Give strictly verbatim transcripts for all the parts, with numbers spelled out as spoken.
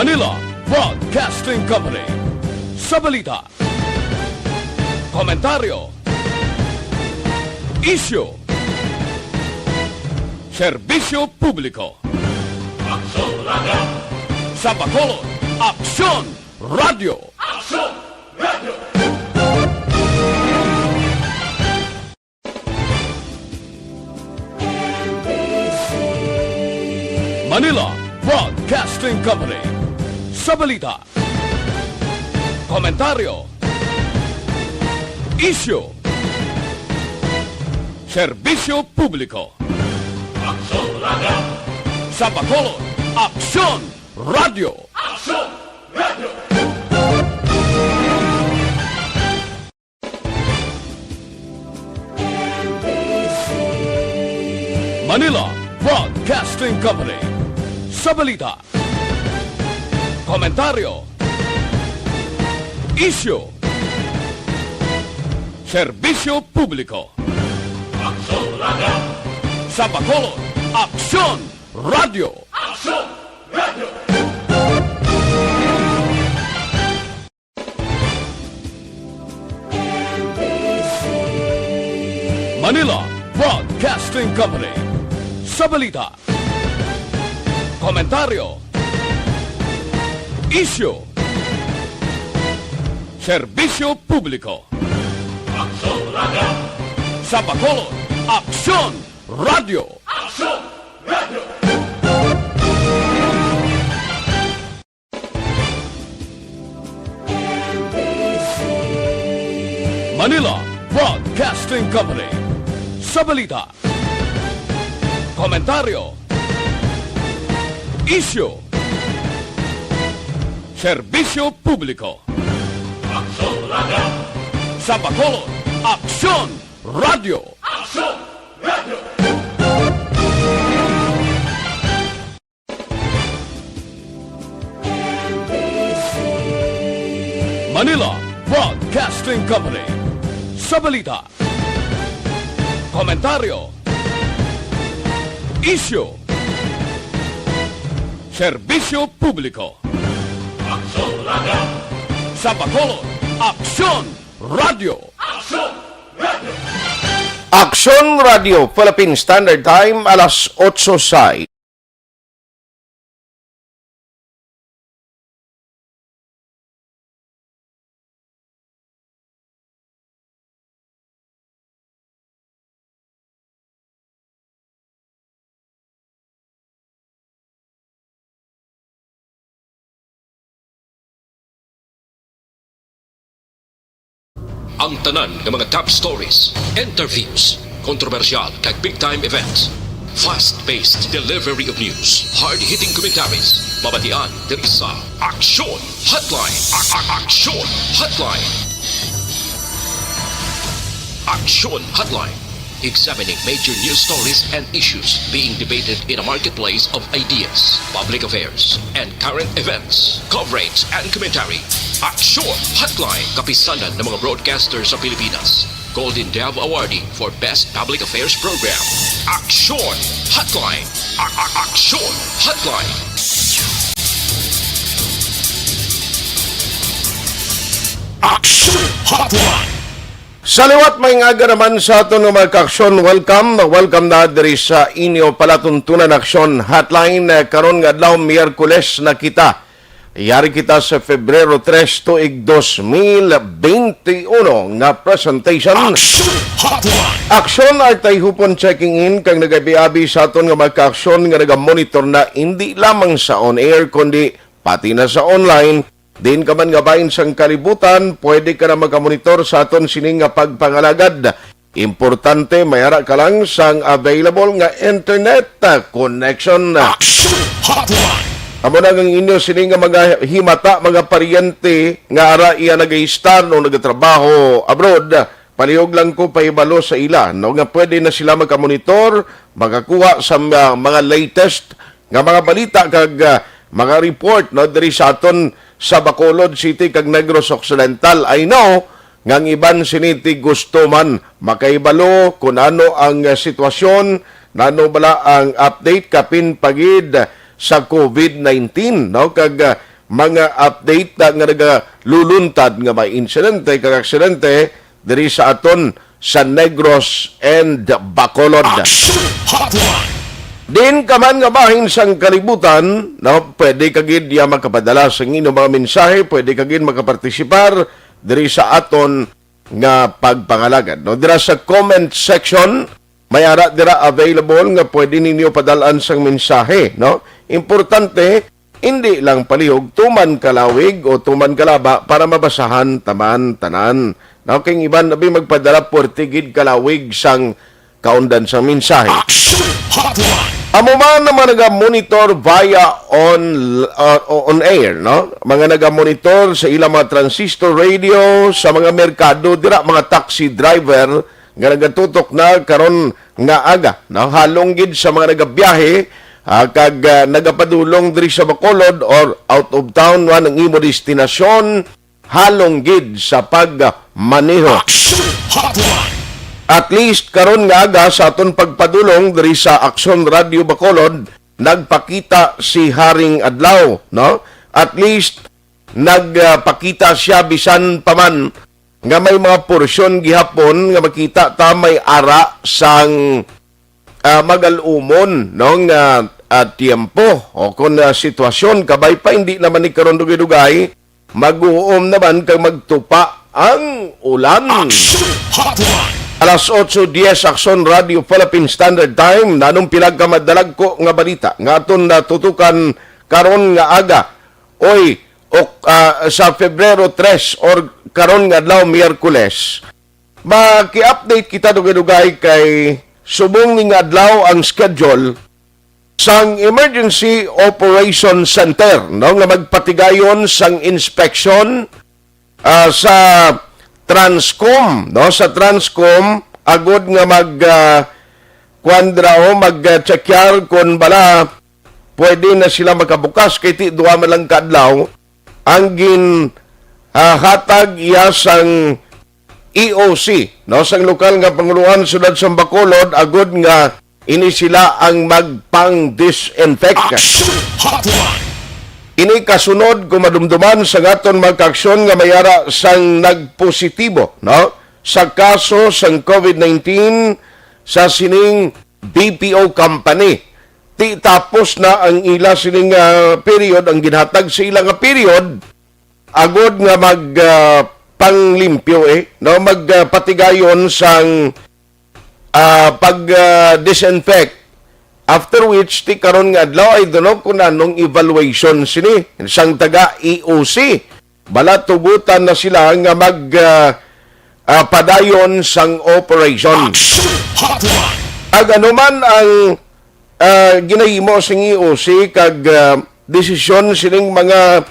Manila Broadcasting Company. Sa balita, komentaryo, isyu, serbisyo publiko. Aksyon Radio. Sa Bacolod, Aksyon Radio. Aksyon Radio. Manila Broadcasting Company. Sa balita, komentaryo, isyu, serbisyo publiko. Aksyon Radio. Sa Bacolod, Aksyon Radio. Aksyon Radio. Manila Broadcasting Company. Sa balita, komentaryo, isyu, serbisyo publiko. Aksyon Radio. Sa Bacolod, Aksyon Radio. Aksyon Radio. Manila Broadcasting Company. Sa balita, komentaryo, isyu, serbisyo publiko. Aksyon Radio. Sa Bacolod, Aksyon Radio. Aksyon Radio. Manila Broadcasting Company. Sa balita, komentaryo, isyu, serbisyo publiko. Aksyon Radio. Sa Bacolod, Aksyon Radio. Aksyon Radio. Manila Broadcasting Company. Sa balita, komentaryo, isyu, serbisyo publiko. Aksyon Radio. Sa Bacolod, Aksyon Radio. Aksyon Radio. Aksyon Radio, Philippine Standard Time, alas otso sa Ang tanan nga mga top stories, interviews, kontrobersyal kag big time events. Fast-paced delivery of news, hard-hitting commentaries, mabatian diri sa Aksyon Hotline. A- a- Aksyon Hotline. Aksyon Hotline. Examining major news stories and issues being debated in a marketplace of ideas, public affairs, and current events. Coverage and commentary. Aksyon Hotline. Kapisanan ng mga broadcaster sa Pilipinas. Golden Dove Awardee for Best Public Affairs Program. Aksyon Hotline. A- a- Aksyon Hotline. Aksyon Hotline. Sa liwat, may nga aga naman sa aton nga mga kaaksyon. Welcome, welcome na diri sa inyo palatuntunan Aksyon Hotline. Eh, karon nga adlaw, Miyerkules na kita. Yari kita sa Febrero tres, tuig dos mil bente uno nga presentation. Aksyon Hotline. Aksyon, Artay Hupon checking in, kag nagabi-abi sa aton nga mga kaaksyon nga nagamonitor na hindi lamang sa on air, kundi pati na sa online. Din ka man nga bahin sang kalibutan, pwede ka na makamonitor sa aton sini nga pagpangalagad. Importante, may ara ka lang sang available nga internet, ah, connection. Action Hotline. Amo na ang inyo sini nga mga himata, mga paryente nga ara iya nagaistar o nagatrabaho abroad. Palihog lang ko pahibalo sa ila, no, nga pwede na sila makamonitor, makakuha sa mga, mga latest nga mga balita kag, ah, mga report, no, diri sa aton sa Bacolod City kag Negros Occidental. I know nga ang iban sini ti gusto man makahibalo kun ano ang, ah, sitwasyon, nano bala ang update kapin pa gid sa covid nineteen, no? Kag, ah, mga update na nga nagaluluntad nga may insidente kag aksidente diri sa aton sa Negros and Bacolod. Action Hotline. Din ka man nga bahin sang kalibutan, no, pwede ka gid ya makapadala sa inyong mga mensahe, pwede ka gid makapartisipar diri sa aton nga pagpangalagad, no? Dira sa comment section, may ara dira available nga pwede ninyo padalaan sang mensahe, no? Importante, hindi lang palihog tuman kalawig o tuman kalaba para mabasahan taman tanan. No, kay ang iban abi magpadala puwerte gid kalawig sang kaundan sang mensahe. Action Hotline. Amo man ang mga naga-monitor via on, uh, on air, no? Mga naga-monitor sa ilang mga transistor radio, sa mga merkado, dira mga taxi driver nga nagatutok na karon nga aga, no? Halong gid sa mga nagabiyahe, ah, kag, ah, nagapadulong diri sa Bacolod or out of town man ang imo destinasyon, halong gid sa pagmaneho. Action Hotline. At least karon nga aga sa aton pagpadulong diri sa Aksyon Radio Bacolod, nagpakita si Haring Adlaw, no? At least nagpakita siya bisan pa man nga may mga porsyon gihapon nga makita ta may ara sang, ah, magal-umon, no, nga, ah, tiempo o kon, ah, sitwasyon. Kabay pa, hindi naman ni karon dugay-dugay mag-uom naman kag magtupa ang ulan. Action Hotline. Alas otso dies, Aksyon Radio Philippine Standard Time. Nanong pila ka madalagko nga balita nga aton natutukan karon nga aga? Oy, ok, ah, sa Febrero tres or karon nga adlaw, Miyerkules, maki-update kita dugay-dugay kay subong ning adlaw ang schedule sang Emergency Operation Center, no, nga magpatigayon sang inspeksyon, ah, sa Transcom, no, sa Transcom agod nga mag, ah, kuwan dira, o mag, ah, checkar kon bala pwede na sila makabukas kay ti duha man lang ka adlaw ang gin, ah, hatag iya sang E O C, no, sang lokal nga pangulohan sa siyudad sa Bacolod, agod nga ini sila ang magpang-disinfect. Action Hotline. Ini kasunod, kung madumduman sa aton mga kaaksyon, nga may ara sang nagpositibo, no, sa kaso sang COVID nineteen sa sining B P O company. Ti tapos na ang ila sining, ah, period, ang ginhatag sa ila nga period, agod nga mag, ah, panglimpyo, eh, no, mag, ah, patigayon sang, ah, pag, ah, disinfect. After which, ti karon nga adlaw, I don't know kung anong evaluation sini sang taga E O C. Bala tugutan na sila nga mag, ah, ah, padayon sang operation. Action Hotline. Ag ano man ang, ah, ginahimo sing E O C kag, ah, desisyon sining mga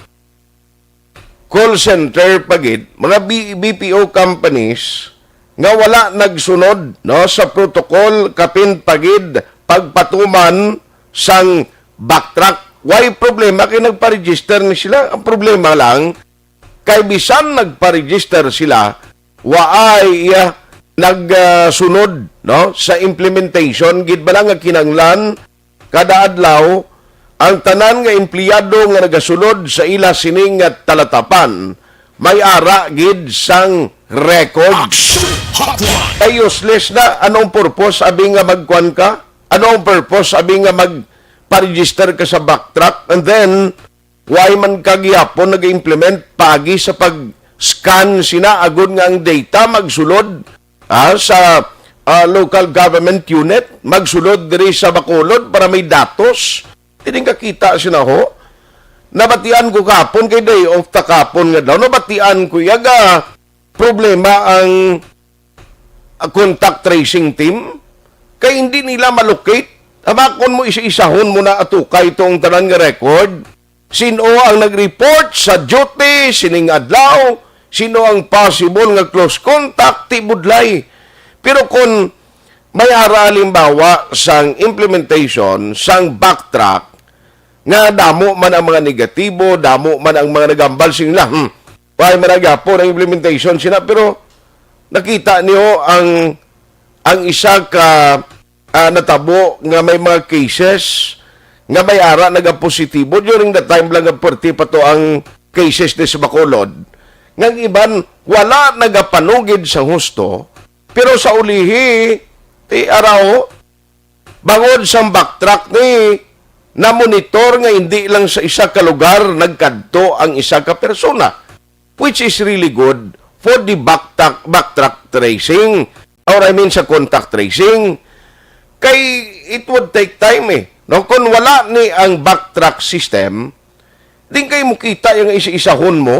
call center pa gid, mga B-, B P O companies nga wala nagsunod, no, sa protocol kapin pa gid pagpatuman sang backtrack. Way problema kay nagpa-register ni sila. Ang problema lang kay bisan nagpa-register sila, waay, ah, nagsunod, no, sa implementation gid bala nga kinahanglan kada adlaw, ang tanan nga empleyado nga nagasulod sa ila sining nga talatapan may ara gid sang record. Action Hotline. Ay, useless na. Anong purpose abi nga magkuan ka? Anong purpose abi nga magpa-register ka sa backtrack? And then, why man ka gihapon nag-implement pagi sa pag-scan sina agod nga ang data magsulod, ah, sa, ah, local government unit, magsulod diri sa Bacolod para may datos. Tining kakita sina ho. Nabatian ko kapon kay day off ta kapon nga daw. Nabatian ko yaga problema ang, ah, contact tracing team kay hindi nila malocate. Hamakon mo isa-isahon mo na atukay itong tanan nga record. Sino ang nag-report sa duty sining adlaw? Sino ang possible nga close contact? Ti budlay. Pero kung may ara halimbawa sang implementation, sang backtrack, nga damo man ang mga negatibo, damo man ang mga nagambal sila, hmm, why man ang gihapon ang implementation sina, pero nakita niyo ang, ang isa ka, ah, natabo nga may mga cases nga may ara nagapositibo during the time lang nga puwerte pa to ang cases di sa Bacolod, nga ang iban wala nagapanugid sa husto, pero sa ulihi, ti araw, bangod sang backtrack ni, namonitor nga hindi lang sa isa ka lugar nagkadto ang isa ka persona, which is really good for the backtrack, backtrack tracing, or I mean sa contact tracing. Kay it would take time eh. No? Kung wala ni ang backtrack system, di kay mo kita yung isa-isahon mo.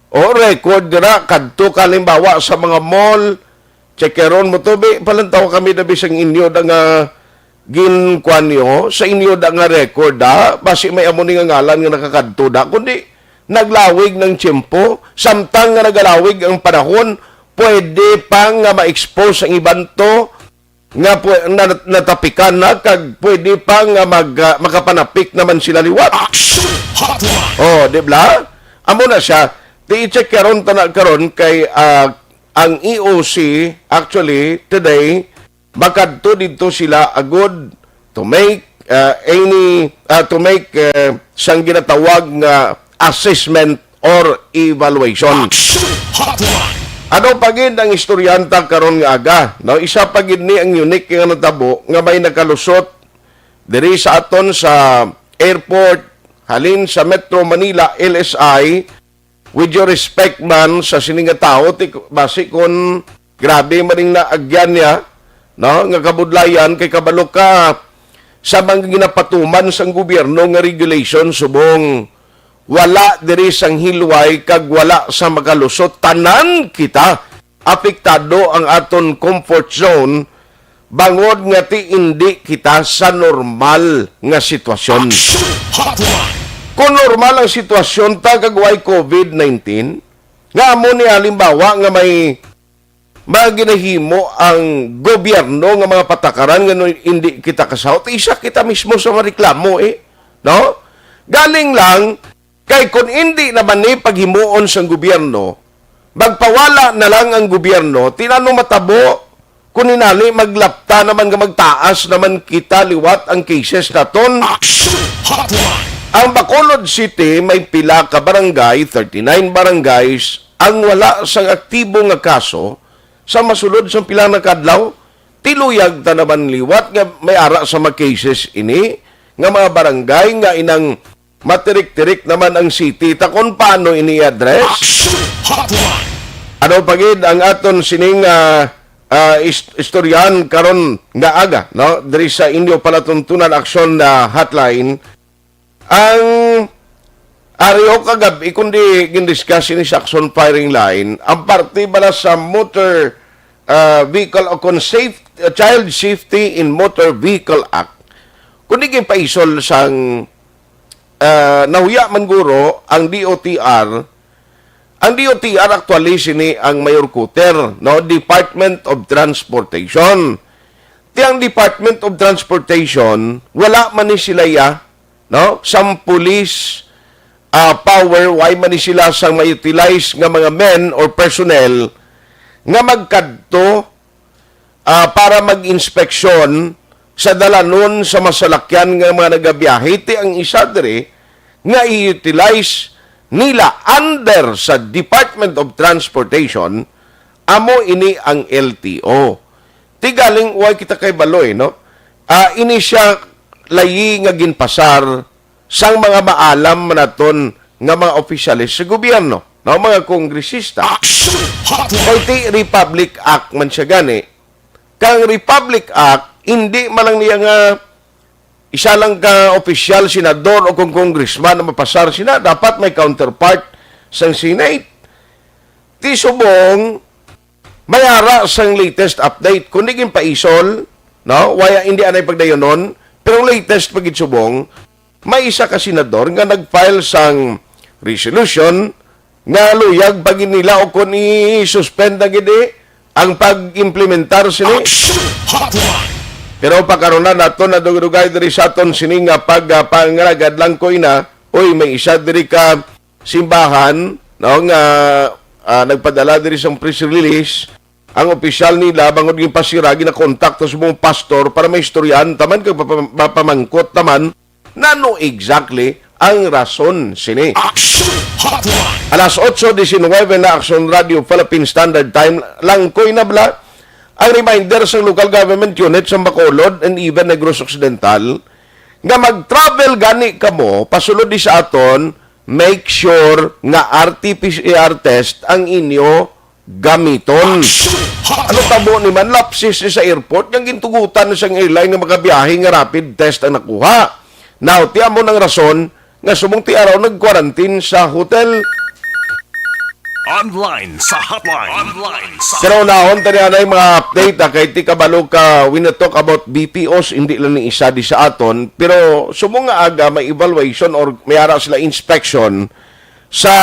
O record dira, kadto ka halimbawa sa mga mall, checkeron mo to, bi, palantaw kami na bisang inyo da nga ginkuan niyo, sa inyo da nga record da, basi may amo ni nga ngalan nga nakakadto da, kundi naglawig ng tiyempo, samtang nga nagalawig ang panahon, pwede pa nga ma-expose ang iban to, nga pwe-, na-, natapikan na, kag pwede pa nga mag-, ah, makapanapik naman sila liwat. Action Hotline. Oh, di ba? Amo na siya. Di i-check karon ta na karon kay, ah, ang E O C actually today makadto didto sila agud to make, ah, any, ah, to make, ah, sang ginatawag nga assessment or evaluation. Action Hotline. Ano pa gid ang istoryanta karon nga aga? No, isa pa gid ni ang unique nga natabo nga may nakalusot diri sa aton sa airport halin sa Metro Manila, L S I. With your respect man sa sini nga tawo, ti-, basi kon grabe man ning naagyan niya, no, nga kabudlayan, kay kabalo ka sa mga ginapatuman sang gobyerno nga regulation subong wala diri sang hilway kag wala sa makalusot. Tanan kita apektado ang aton comfort zone bangod nga ti indi kita sa normal nga sitwasyon. Action Hotline. Kung normal ang sitwasyon ta kag way covid nineteen, nga amo ni halimbawa nga may mga ginahimo ang gobyerno nga mga patakaran nga nun hindi kita kasahot, isa kita mismo sa mareklamo eh, no? Galing lang kay kung hindi naman ni paghimuon sang gobyerno, magpawala na lang ang gobyerno, tinano matabo kung inani maglapta naman nga magtaas naman kita liwat ang cases naton. Action Hotline. Ang Bacolod City may pila ka barangay, thirty-nine barangays, ang wala sang aktibo nga kaso sa masulod sang pila na kadlaw. Tiluyag ta naman liwat nga may ara sa mga cases ini nga mga barangay nga inang matirik-tirik naman ang city. Ta kung paano ini i-address? Action Hotline. Ano pa gid ang aton sining, ah, ah, is-, istoryahan karon nga aga, no? Diri sa inyo palatuntunan aksyon na hotline. Ang ari o kagab-i, kundi gindiscuss ini sa action firing line, ang parte bala sa motor, ah, vehicle o kung safe, ah, Child Safety in Motor Vehicle Act, kundi ginpaisol sang, ah, nahuya man guro ang D O T R. Ang D O T R actually sini ang mayor quarter, no, Department of Transportation. Ti ang Department of Transportation, wala man ni sila ya, no, sang police, ah, power, why man ni sila sang ma-utilize nga mga men or personnel nga magkadto, ah, para mag-inspeksyon sa dalanon sa masalakyan nga mga nagabiyahe. Ti ang isa diri nga i-utilize nila under sa Department of Transportation, amo ini ang L T O. Ti galing, way kita kay baloy, no? Ah, ini siya layi nga ginpasar sang mga maalam man naton nga mga opisyales sa gobyerno, no, mga kongresista. Action Hotline. Kay ti Republic Act man siya gani. Kang Republic Act, hindi man lang niya nga isa lang ka opisyal, senador o kung congressman na mapasar sina, dapat may counterpart sang Senate. Ti subong, may ara sang latest update. Kung di ginpaisol, no? Waya, hindi anay pagdayonon. Pero latest pa gid subong, may isa ka senador nga nag-file sang resolution nga luyag pa gid nila o kung i-suspend na gid, eh, ang pag-implementar sini. Action Hotline. Pero pagkaron na nato nadugay-dugay diri sa aton sini nga pag, ah, pangalagad lang ko ina, uy, may isa diri ka simbahan, no, nga, ah, nagpadala diri sang press release. Ang opisyal nila, bangod ginpasira, ginakontak ta sa mga pastor para maistoryahan taman kag mapa-, mapamangkot taman, Nano exactly ang rason sini? Action Hotline. Alas otso diecinuebe na, Action Radio Philippine Standard Time. Langkoy na bala ang reminder sa local government unit sa Bacolod and even Negros Occidental nga mag-travel gani kamo pasulod di sa aton, make sure nga R T P C R test ang inyo gamiton. Ano tabo ni man, lapses ni sa airport nga gintugutan sang airline nga makabiyahe nga rapid test ang nakuha. Now, ti amo nang rason nga subong ti araw nag-quarantine sa hotel. Online sa hotline. Online sa Pero unahon tani anay mga update, ah, kay ti kabalo ka, we not talk about B P Os, hindi lang ni isa di sa aton, pero subong nga aga may evaluation or may ara sila inspection sa,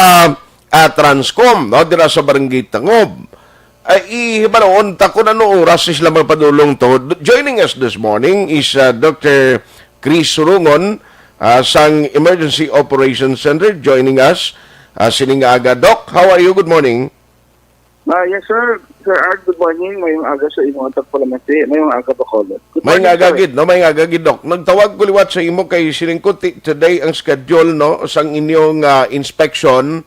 ah, Transcom, no, dira sa Barangay Tangob. Ay, ihibaloon ta kung ano oras sila magpadulong to. D-, joining us this morning is, ah, Doctor Chris Surungon, ah, sang Emergency Operations Center, joining us, ah, sining nga aga. Doc, how are you? Good morning. Ah, yes, sir. Sir Art, good morning. Mayong aga sa imo at pala, Mati. Mayong aga, Bacolod. Good May morning, nga sir. Gid, no? May nga gid, Doc. Nagtawag ko liwat sa imo kay sining ko ti-, today ang schedule, no, sang inyong, ah, inspection.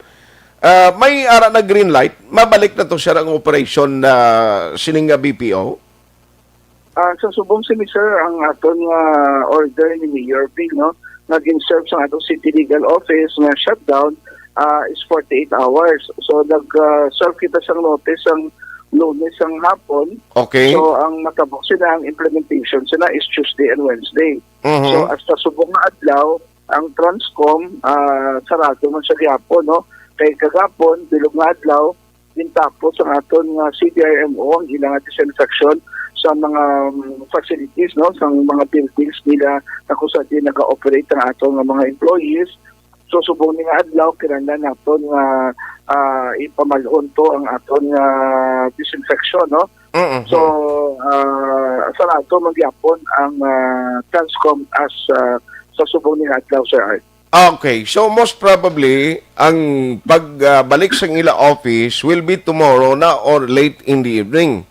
Ah, may ara na green light. Mabalik na to, sir, ang operation na sining nga B P O. Ah, sa subong sini, sir, ang aton nga order ni Mayor Ping, no, nga gin-serve sa aton City Legal Office nga shutdown, ah, is forty-eight hours. So, nag, ah, serve kita sang notice sang Lunes sang hapon. Okay. So, ang matabok sila, ang implementation sila is Tuesday and Wednesday. Mhm. So, hasta subong nga adlaw, ang Transcom, ah, sarado man siya gihapon, no? Kay kagapon, bilog nga adlaw, gintapos ang aton nga C D R M O ang ilang disinfection sa mga, um, facilities, no, sa mga buildings nila na kung saan din nag-ooperate ang aton nga mga employees. So, subong ni nga adlaw, kinahanglan naton nga, ah, ipamalhon to ang aton nga disinfection, no? Mm-mm. So, ah, sarado man gyapon ang, ah, Transcom as, ah, sa subong ni nga adlaw, Sir Art. Okay, so most probably ang pagbalik sang ila office will be tomorrow na or late in the evening.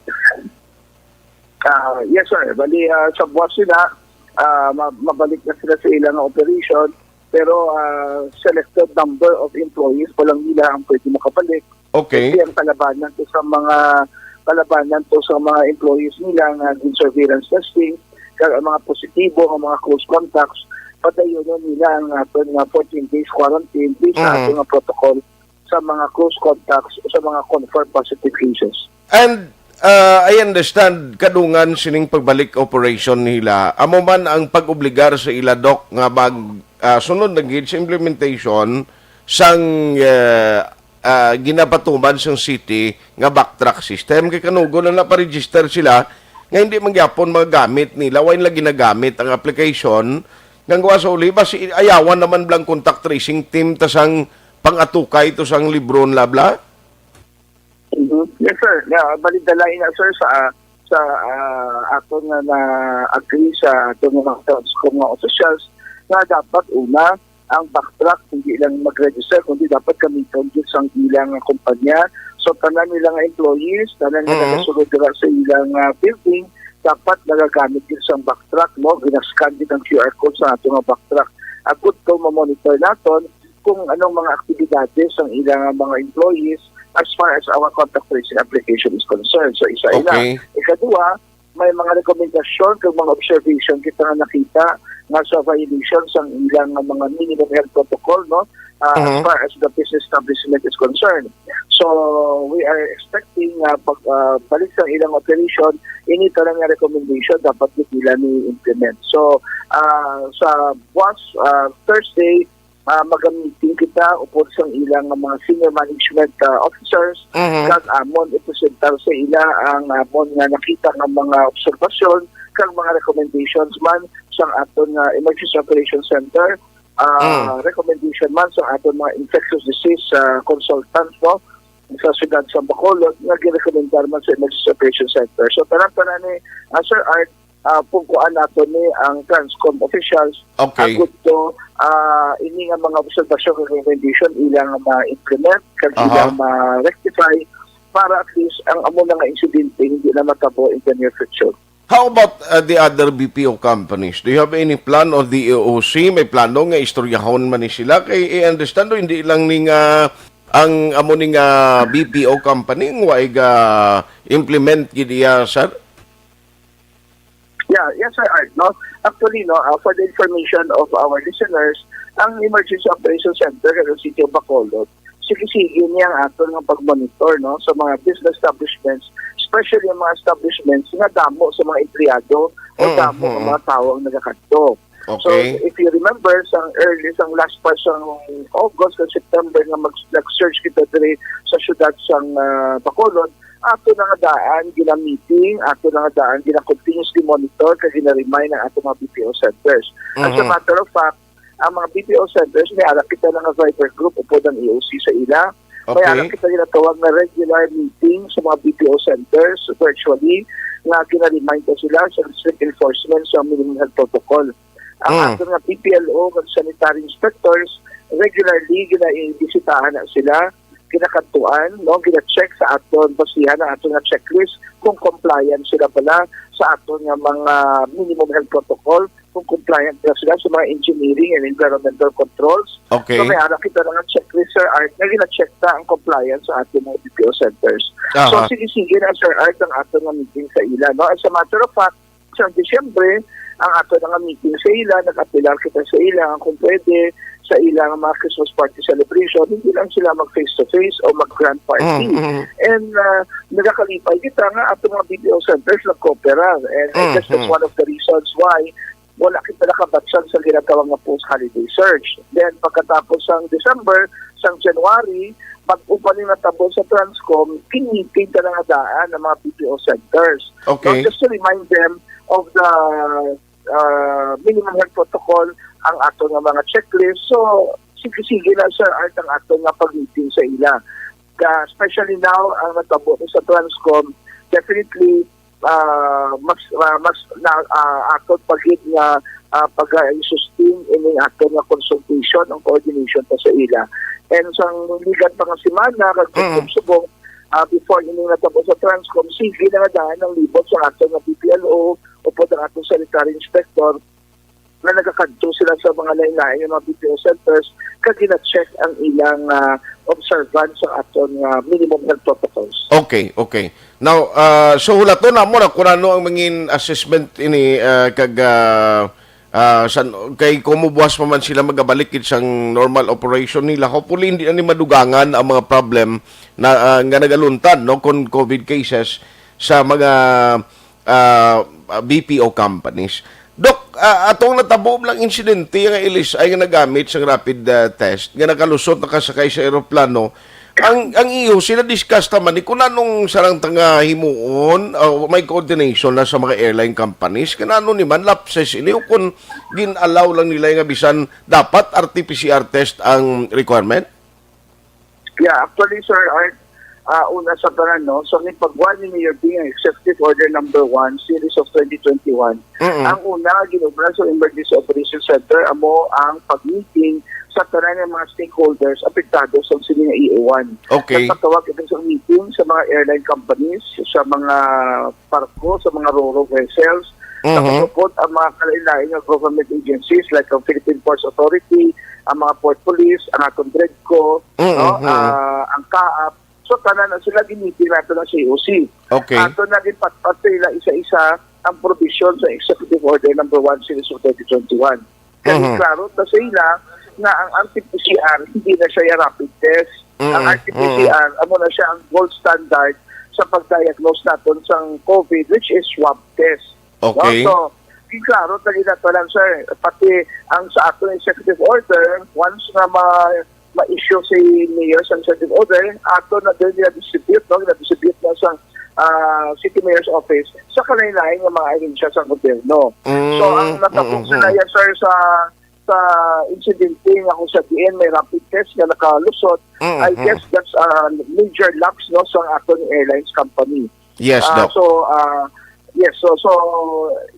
Ah, yes, sir. Bali, ah, sa buwas sila, ah, ma-, mabalik na sila sa ilang operation, pero, ah, selected number of employees pa lang nila ang pwede makabalik. Okay. Kasi ang kalabanan to sa mga, kalabanan to sa mga employees nila nga gin surveillance testing, kag ang mga positibo nga mga close contacts, padayunon nila ang aton nga fourteen days quarantine based sa Mhm. aton nga protocol sa mga close contacts o sa mga confirmed positive cases. And, uh, I understand, kadungan sining pagbalik operation nila, amo man ang pag-obligar sa ila, Doc, nga mag, uh, sunod na gid sa implementation sang, uh, ah, ginapatuman sang city nga backtrack system. Kay kanugon na naparegister sila nga hindi man gyapon magagamit nila, wala nila ginagamit ang application. Nga gawa sa uli, basi ayawan naman blang contact tracing team ta sang pang-atukay to sang libron, bla, bla? Mhm. Yes, sir. Yeah, balidalay na, sir, sa, sa, ah, ato nga na-agree sa ato nga mga Transcom nga officials nga dapat una ang backtrack hindi lang mag-register, kundi dapat gamiton gyud sang ilang kumpanya. So, tanan nila nga employees, tanan nga Mhm. nagasulod dira sa ilang, ah, building, dapat nagagamit gyud sang backtrack, no? Ginascan gyud ang Q R code sa ato nga backtrack. Agud to, mamonitor naton kung anong mga aktibidades ang ilang mga employees as far as our contact tracing application is concerned. So, isa ina. Okay. Ikaduha, may mga rekomendasyon kag mga observation kita nga nakita nga sa violation sang ilang nga mga minimum health protocol, no? Ah, as Mhm. far as the business establishment is concerned. So, we are expecting nga pag, ah, balik sa ilang operation, ini tanan nga recommendation dapat gid nila ni implement. So, ah, sa buwas, ah, Thursday, ah, maga-meeting kita upod sang ilang nga mga senior management, ah, officers, Mhm. kag amon ipresentar sa ila ang amon nga nakita nga mga obserbasyon kag mga recommendations man sang aton nga Emergency Operations Center, ah, Mm. recommendation man sang aton mga infectious disease, ah, consultants, no, sa siyudad sa Bacolod nga girekomendar man sa Emergency Operations Center. So, tanan-tanan ni, ah, Sir Art, ah, pungkuan nato ni ang Transcom officials. Okay. Agud to, ah, ini nga mga obserbasyon kag recommendation ilang ma-implement kag Aha. ilang ma-rectify para at least ang amo na nga insidente hindi na matabo in the near future. How about, uh, the other B P O companies? Do you have any plan on the E O C? May plano nga istoryahon man ni sila? Kay I understand, no, hindi lang ni nga ang amo ni nga B P O company ang waig, ah, implement gid iya, sir? Yeah, yes, Sir Art, no? Actually, no, uh, for the information of our listeners, ang Emergency Operations Center sa City of Bacolod, sige-sige niya ang aton nga pag-monitor, no, sa mga business establishments, especially ang mga establishments nga damo sa mga empleyado o Mm, damo ang mm. mga tawo ang nagakadto. So, Okay. if you remember, sang early, sang last part sang August o September nga mag, nag-surge kita diri sa syudad sang ah, Bacolod, ato na nga daan gina-meeting, ato na nga daan gina-continuously monitor kag gina-remind ang ato mga B P O centers. As a Mhm. matter of fact, ang mga B P O centers, may ara kita na nga Viber group upod ang E O C sa ila. May Okay. ara kita ginatawag nga regular meeting sa mga B P O centers virtually nga gina-remind ta sila sa strict enforcement sa minimum health protocol. Ang Mm. aton nga P P L O kag sanitary inspectors, regularly ginaibisitahan na sila, kinakadtuan, no, gina-check sa aton, basihan ang aton nga checklist kung compliant sila pala sa aton nga mga minimum health protocol, kung compliant na sila sa mga engineering and environmental controls. Okay. So may ara kita na nga checklist, Sir Art, nga gina-check ta ang compliance sa aton mga B P O centers. So Aha. sige-sige na, Sir Art, ang aton nga meeting sa ila, no? As a matter of fact, sa Disyembre, ang ato na nga meeting sa ila, nag-apilar kita sa ila nga kung pwede sa ilang mga Christmas party celebration, hindi lang sila mag face to face o mag grand party. Mm, mm. And uh, nagakalipay kita nga ato mga B P O centers nagkooperar. And I guess that's Mhm. one of the reasons why wala kita nakabatyag sa ginatawag nga post-holiday surge. Then pagkatapos sang December, sang January, bag-o pa ni natabo sa Transcom, kiniting ta na nga daan ang mga B P O centers. Okay. No, just to remind them of the uh, minimum health protocol, ang ato nga mga checklist. So, sige-sige na, Sir Art, ang ato nga pag-meeting sa ila. Ka, especially now, ang natabo ni sa Transcom, definitely, ah, mas ah, mas na, ah, aton pa gid nga ah, pag-sustain ining aton nga consultation, ang coordination pa sa ila. And sa ligat pa nga semana, kag Mm. subong, ah, before ining natabo sa Transcom, sige na nga daan ang libot sa aton nga P P L O upod ang aton sanitary inspector nga nagakadto sila sa mga lain-lain nga mga B P O centers kag gina-check ang ilang ah, observance sa aton nga minimum health protocols. Okay, okay. Now, ah, so hulaton namo na kung ano ang mangin assessment ini, ah, kag ah, ah, san, kay kung mubuwas pa man sila magabalik gid sang normal operation nila, hopefully hindi na ni madugangan ang mga problem na ah, nga nagaluntad, no, kon COVID cases sa mga ah, B P O companies. Dok, ah, atong natabo lang insidente nga ilis ay nga nagamit sang rapid ah, test nga nakalusot nakasakay sa eroplano, ang ang E O C na-discuss naman ni kung anong sarang tanga himuon o may coordination na sa mga airline companies, kanano ni man lapses ini o kung gin-allow lang nila nga bisan dapat R T P C R test ang requirement? Yeah, actually, Sir Art, ah, una sa tanan, no, so ni pagwan ni Mayor Ping ang Executive Order number one, series of twenty twenty-one, Mm-mm. ang una nga ginobra sa Emergency Operations Center amo ang pag-meeting sa tanan nga mga stakeholders apektado sa sini nga E O one. Okay. Nagpatawag ito sa meeting sa mga airline companies, sa mga barko, sa mga ro-ro vessels, Mhm. nakasupot ang mga kalain-lain nga government agencies like ang Philippine Ports Authority, ang mga Port Police, ang atong DREDCO, Mhm, no? mhm. Ah, ang CAAP. So, tanan na sila giniting nato ng C O C. Okay. Ato na ginpatpat sa ila isa-isa ang provision sa Executive Order number one, series of twenty twenty-one. Kaya Mhm. klaro ta sa ila nga ang R T P C R hindi na siya yung rapid test. Ang Mhm, R T P C R, amo na siya ang gold standard sa pag-diagnose naton sang COVID, which is swab test. Okay. No? So, di klaro ta ginatalan, sir. Pati ang sa aton executive order, once nga ma ma-issue si mayor sa executive order, ato na din na-distribute, no? Na-distribute na sa ah, city mayor's office sa kalain-lain nga mga ahensya sa gobyerno. So, ang Mm, natapos mm, na yan, sir, sa sa insidente nga kung sa diin may rapid test nga nakalusot, Mm, I mm. guess that's a major lapse, no, sa aton airlines company. Yes, Ah, Doc. so, ah, yes, so, so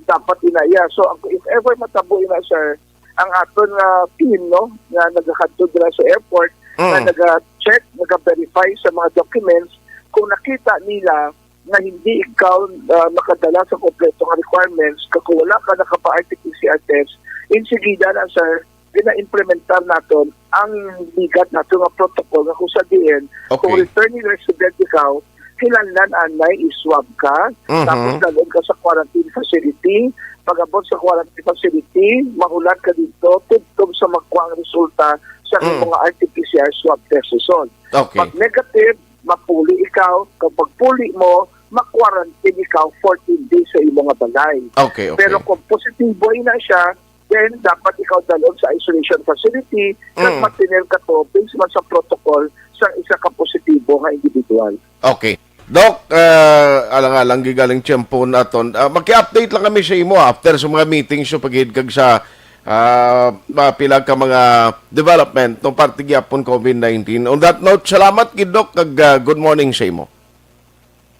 dapat ina, yeah. So, ang- if ever matabo ina, sir, ang aton nga team, no, nga nagakadto dira sa airport, nga Mm. naga-check, naga-verify sa mga documents, kung nakita nila nga hindi ikaw, ah, makadala sa kompleto nga requirements, kag kung wala ka nakapa-R T P C R test, insigida na, sir, gina-implementar naton ang ligat nato nga protocol nga kung sa diin, kung Okay. returning resident ikaw, kinahanglan anay i-swab ka, Mhm. tapos dalhon ka sa quarantine facility. Pag-abot sa quarantine facility, mahulat ka dito, tubtob sa magkuha ang resulta sa Mm. mga R T P C R swab test result. Okay. Pag negative, mapuli ikaw. Kapag puli mo, ma-quarantine ikaw fourteen days sa imo nga balay. Okay, okay. Pero kung positibo na siya, then dapat ikaw dalhon sa isolation facility, kag Mm. matinir ka to based man sa protocol sa isa ka positibo nga individual. Okay. Doc, ah, alang-alang gigaling tiyempo naton. Ah, maki-update lang kami sa imo after sa mga meetings sa pagid kag sa, ah, mga pila ka mga development no parte gyapon COVID nineteen. On that note, salamat gid, Doc, kag, ah, good morning sa imo.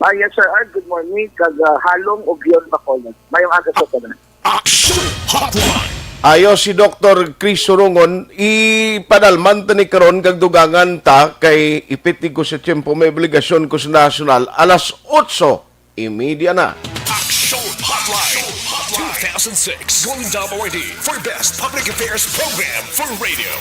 Ah, yes, Sir Art. Good morning. Kag, ah, Halong Ugyon, Bacolod. Mayong aga sa tanan. Action Hotline. Ayo si Doktor Chris Surungon, ipadalman ta ni karon kag dugangan ta kay ipit ko sa tiyempo, may obligasyon ko sa nasyonal, alas otso y media na. Action Hotline two thousand six Golden Dome Awardee for Best Public Affairs Program for Radio.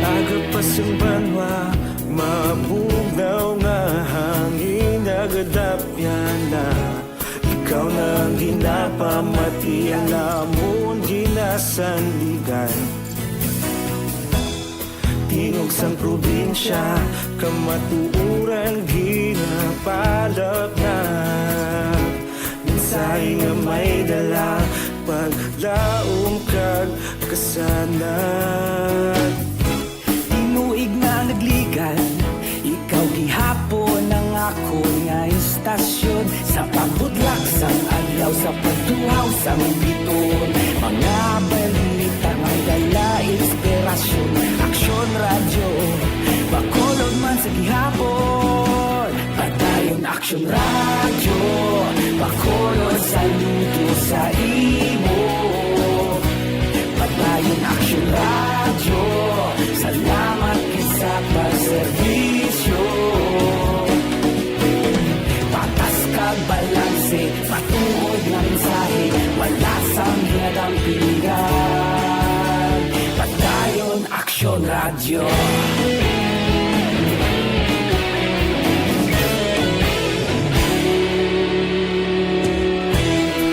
Aga pa sang banwa, mabugnaw nga hangin nagadapyan na. Ikaw na ang ginapamati, ang amon ginasandigan. Tingog sang probinsya, kamatuoran ginapalapnag. Mensahe nga may dala, paglaom kag kasanag. Tinuig na nagligad, ikaw gihapon ang akon nga istasyon. Sa pagbudlak sang adlaw, sa pagtuhaw sang biton, mga balita may dala inspirasyon. Aksyon Radyo, Bacolod man sa gihapon. Padayon Aksyon Radyo, Bacolod, saludo sa imo. Padayon Aksyon Radyo, salamat gid sa pagserbisyo. Patas kag balanse, matuod nga mensahe, wala sang ginadampigan. Padayon Aksyon Radyo.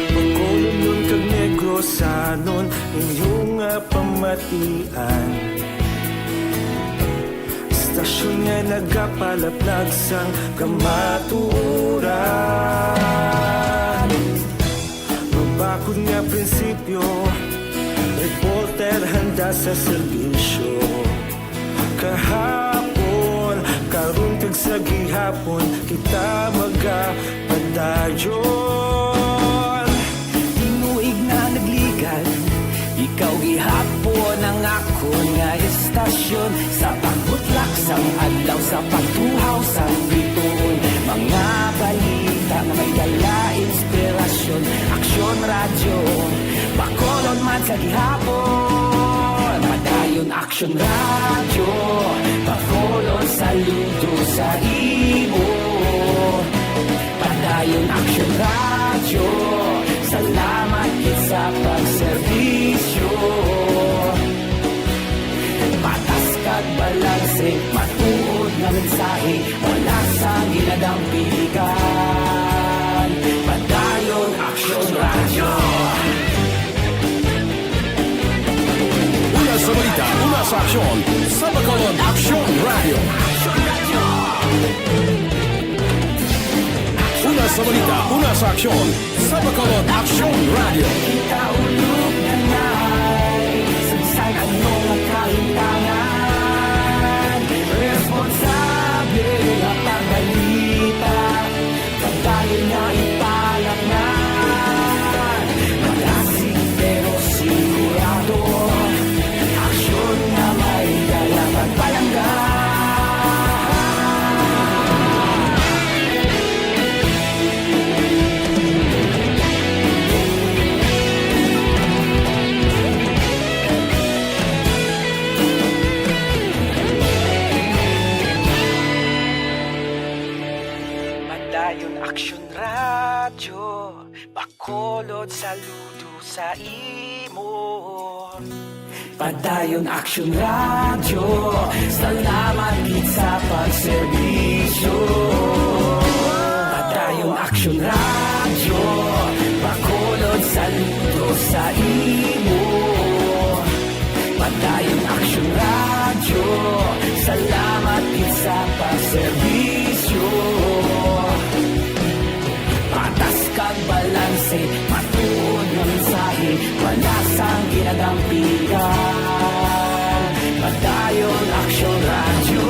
Bacolodnon kag Negrosanon, inyo nga pamatian. Istasyon nga nagapalaplag sang kamatuoran. Mabakod nga prinsipyo, reporter handa sa serbisyo. Kahapon, karon kag sa gihapon, kita magapadayon. Tinuig na nagligad, ikaw gihapon ang akon nga istasyon. Sa pagbutlak sang adlaw, sa pagtuhaw sang bituon, mga balita nga may dala inspirasyon. Aksyon Radyo, Bacolod man sa gihapon. Padayon Aksyon Radyo, Bacolod, saludo sa imo. Padayon Aksyon Radyo, salamat gid sa pagserbisyo. Patas kag balanse, matuod nga mensahe, wala sang ginadampigan. Padayon Aksyon Radyo. Una sa balita, una sa aksyon, sa Bacolod Aksyon Radyo. Una sa balita, una sa aksyon, sa Bacolod Aksyon Radyo. Kita ulog na na'y sagsay ang mga kahintangan. Responsable nga pagbalita, kabayan nga Saludo sa imo. Padayon Aksyon Radyo, salamat gid sa pagserbisyo. Padayon Aksyon Radyo, Bacolod, saludo sa imo. Padayon Aksyon Radyo, salamat gid sa pagserbisyo. Patas kag balanse, matuod nga mensahe, wala sang ginadampigan. Padayon Aksyon Radyo.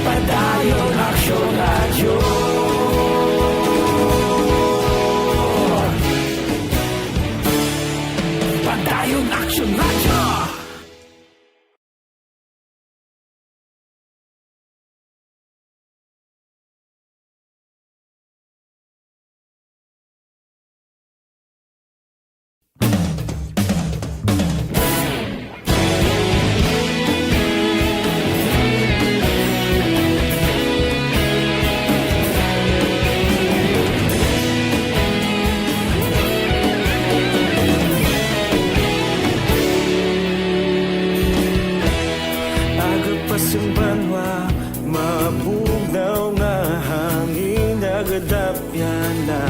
Padayon Aksyon Radyo. Padayon Aksyon Radyo. Aga pa sing banwa, mabugnaw nga hangin nagadapyan na.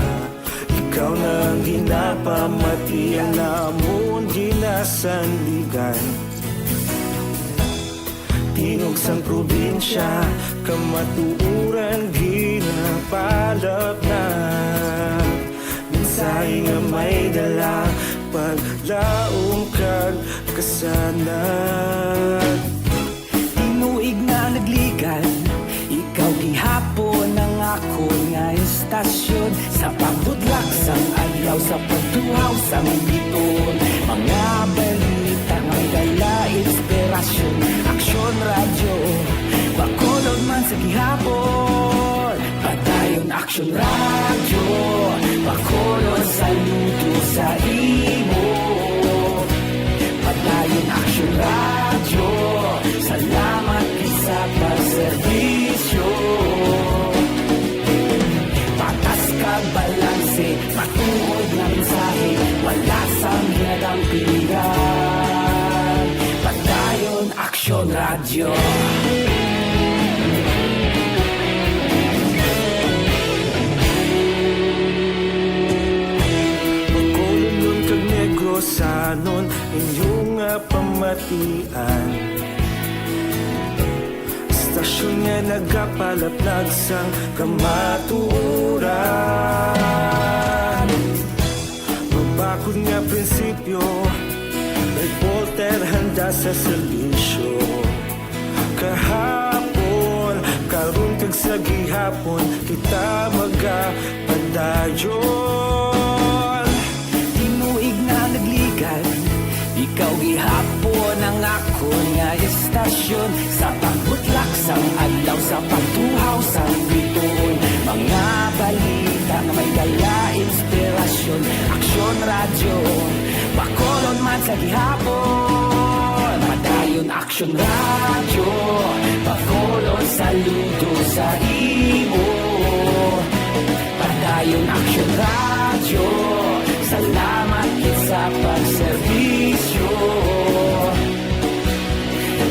Ikaw na ang ginapamatian namon ginasandigan. Tingog sang probinsya, kamatuoran ginapalapnag. Mensahe nga may dala, paglaom kag kasanag. Tinuig na nagligad, ikaw gihapon ang akon nga istasyon. Sa pagbudlak sang adlaw, sa pagtuhaw sang bituon, mga balita nga may dala inspirasyon. Aksyon Radyo, Bacolod man sa gihapon. Padayon Aksyon Radyo, Bacolod, saludo sa imo. Padayon Aksyon Radyo, salamat gid sa pagserbisyo. Patas kag balanse, matuod nga mensahe, wala sang ginadampigan. Padayon Aksyon Radyo. Bacolodnon kag Negrosanon, inyo nga pamatian. Istasyon nga nagapalaplag sang kamatuoran. Mabakod nga prinsipyo, reporter handa sa serbisyo. Kahapon, karon kag sa gihapon, kita magapadayon. Tinuig na nagligad, ikaw gihapon ang akon nga istasyon. Sa pagbutlak sang adlaw, sa pagtuhaw sang bituon, mga balita nga may dala inspirasyon. Aksyon Radyo, Bacolod man sa gihapon. Padayon Aksyon Radyo, Bacolod, saludo sa imo. Padayon Aksyon Radyo, salamat gid sa pagserbisyo.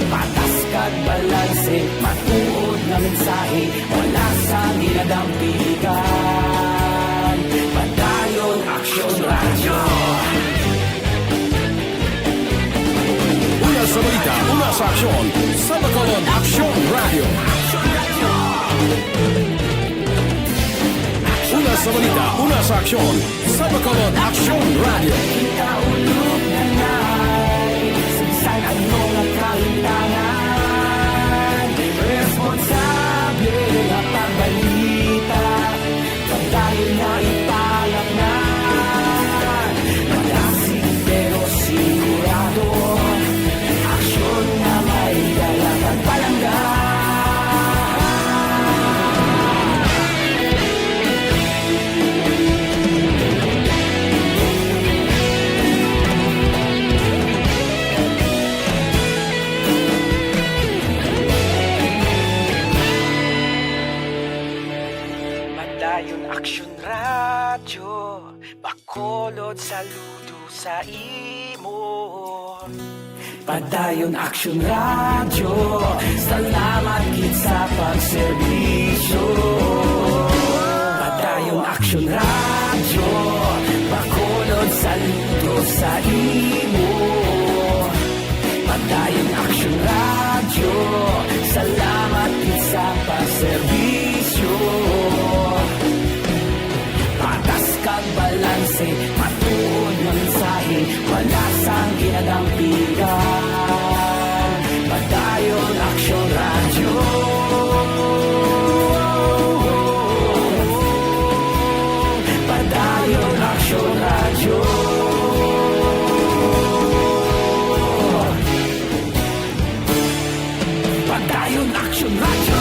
Patas kag balanse, matuod nga mensahe, wala sang ginadampigan. Padayon Aksyon Radyo. Una sa balita, una sa aksyon, sa Bacolod Aksyon Radyo. Una sa balita, una sa aksyon, sa Bacolod Aksyon Radyo. Ikaulog na na'y sa bisan ano nga kahitangan, responsable nga pagbalita. Padayon na ipalapnan, malasig pero sigurado, aksyon nga may dala kag palangga. Radyo, Bacolod, saludo sa imo. Padayon Aksyon Radyo, salamat gid sa pagserbisyo. Padayon Aksyon Radyo, Bacolod, saludo sa imo. Padayon Aksyon Radyo, salamat gid sa pagserbisyo. Patas kag balanse, matuod nga mensahe, wala sang ginadampigan. Padayon Aksyon Radyo. Padayon Aksyon Radyo. Padayon Aksyon Radyo.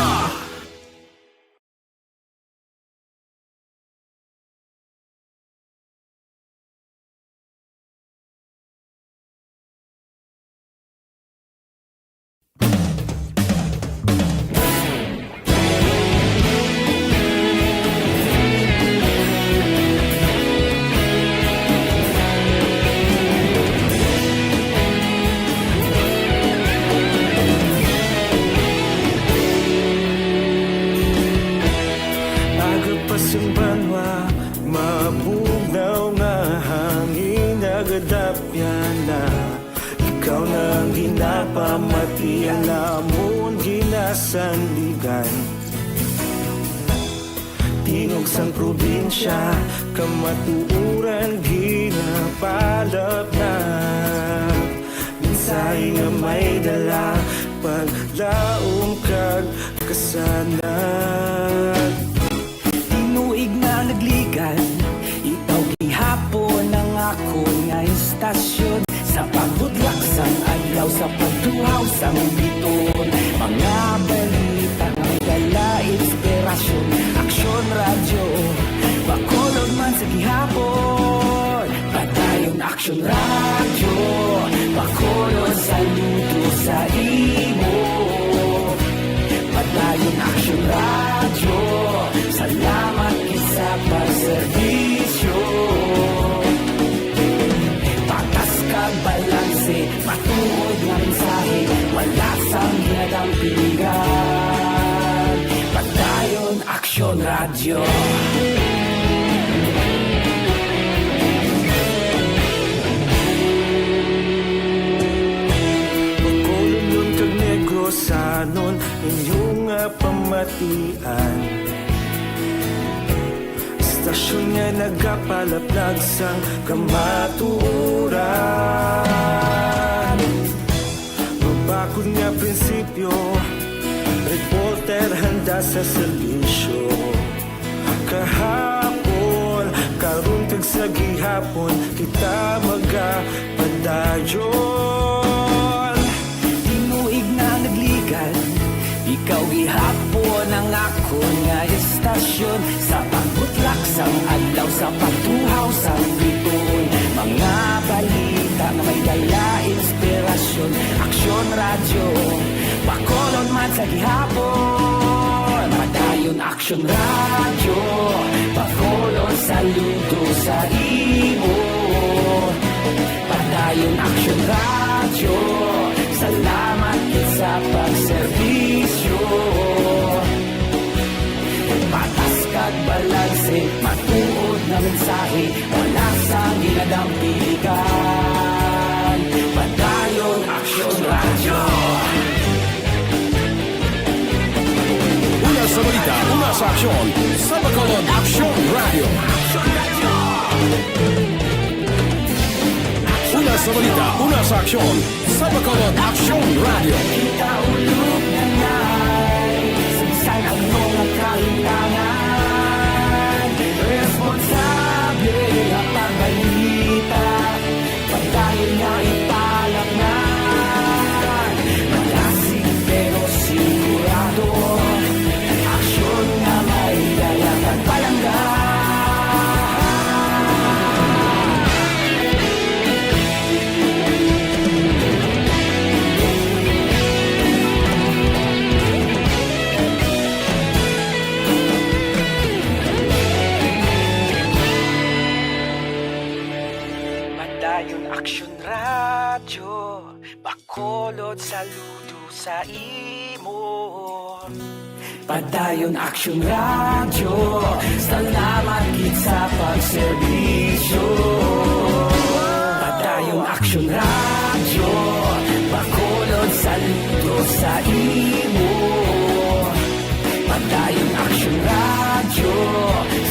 Aga pa sang banwa, mabugnaw nga hangin nagadapyan na. Ikaw na ang ginapamati, ang amon ginasandigan. Tingog sang probinsya, kamatuoran ginapalapnap. Mensahe nga may dala, paglaom kag kasanag. Tinuig nga nagligan, ikaw gihapon ang akon nga istasyon. Sa pagbutlak sang adlaw, sa pagtuhaw sang biton, mga balita nga may dala inspirasyon. Aksyon Radyo, Bacolod man sa gihapon. Padayon Aksyon Radyo, Bacolod, saludo sa imo. Padayon Aksyon Radyo, salamat gid sa pagserbisyo. Patas kag balanse, matuod nga mensahe, wala sang ginadampigan. Padayon Aksyon Radyo. Bacolodnon kag Negrosanon, inyo nga pamatian. Istasyon nga nagapalaplag sang kamatuoran. Mabakod nga prinsipyo, reporter handa sa serbisyo. Kahapon, karon kag sa gihapon, kita magapadayon. Tinuig nga nagligan, ikaw gihapon ang akon nga istasyon. Sa pagbutlak sang adlaw, sa pagtuhaw sang biton, mga balita nga may dala inspirasyon. Aksyon Radyo, Bacolod man sa gihapon. Padayon Aksyon Radyo, Bacolod, saludo sa imo. Padayon Aksyon Radyo, salamat gid sa pagserbisyo. Patas kag balanse, matuod nga mensahe, wala sang ginadampigan. Padayon Aksyon Radyo. Una sa balita, una sa aksyon, sa Bacolod Aksyon Radyo. Una sa balita, una sa aksyon, sa Bacolod Aksyon Radyo. Kita ulog na nai, sa bisan ano nga kalimtangan, responsable nga pagbalita. Padayon nga ipalapngan, malasig pero sigurado. Aksyon nga may dala kag palangga. Padayon Action Radyo, Bacolod, saludo sa imo. Padayon Action Radyo, salamat gid sa pagserbisyo. Padayon Action Radyo, Bacolod, saludo sa imo. Padayon Action Radyo,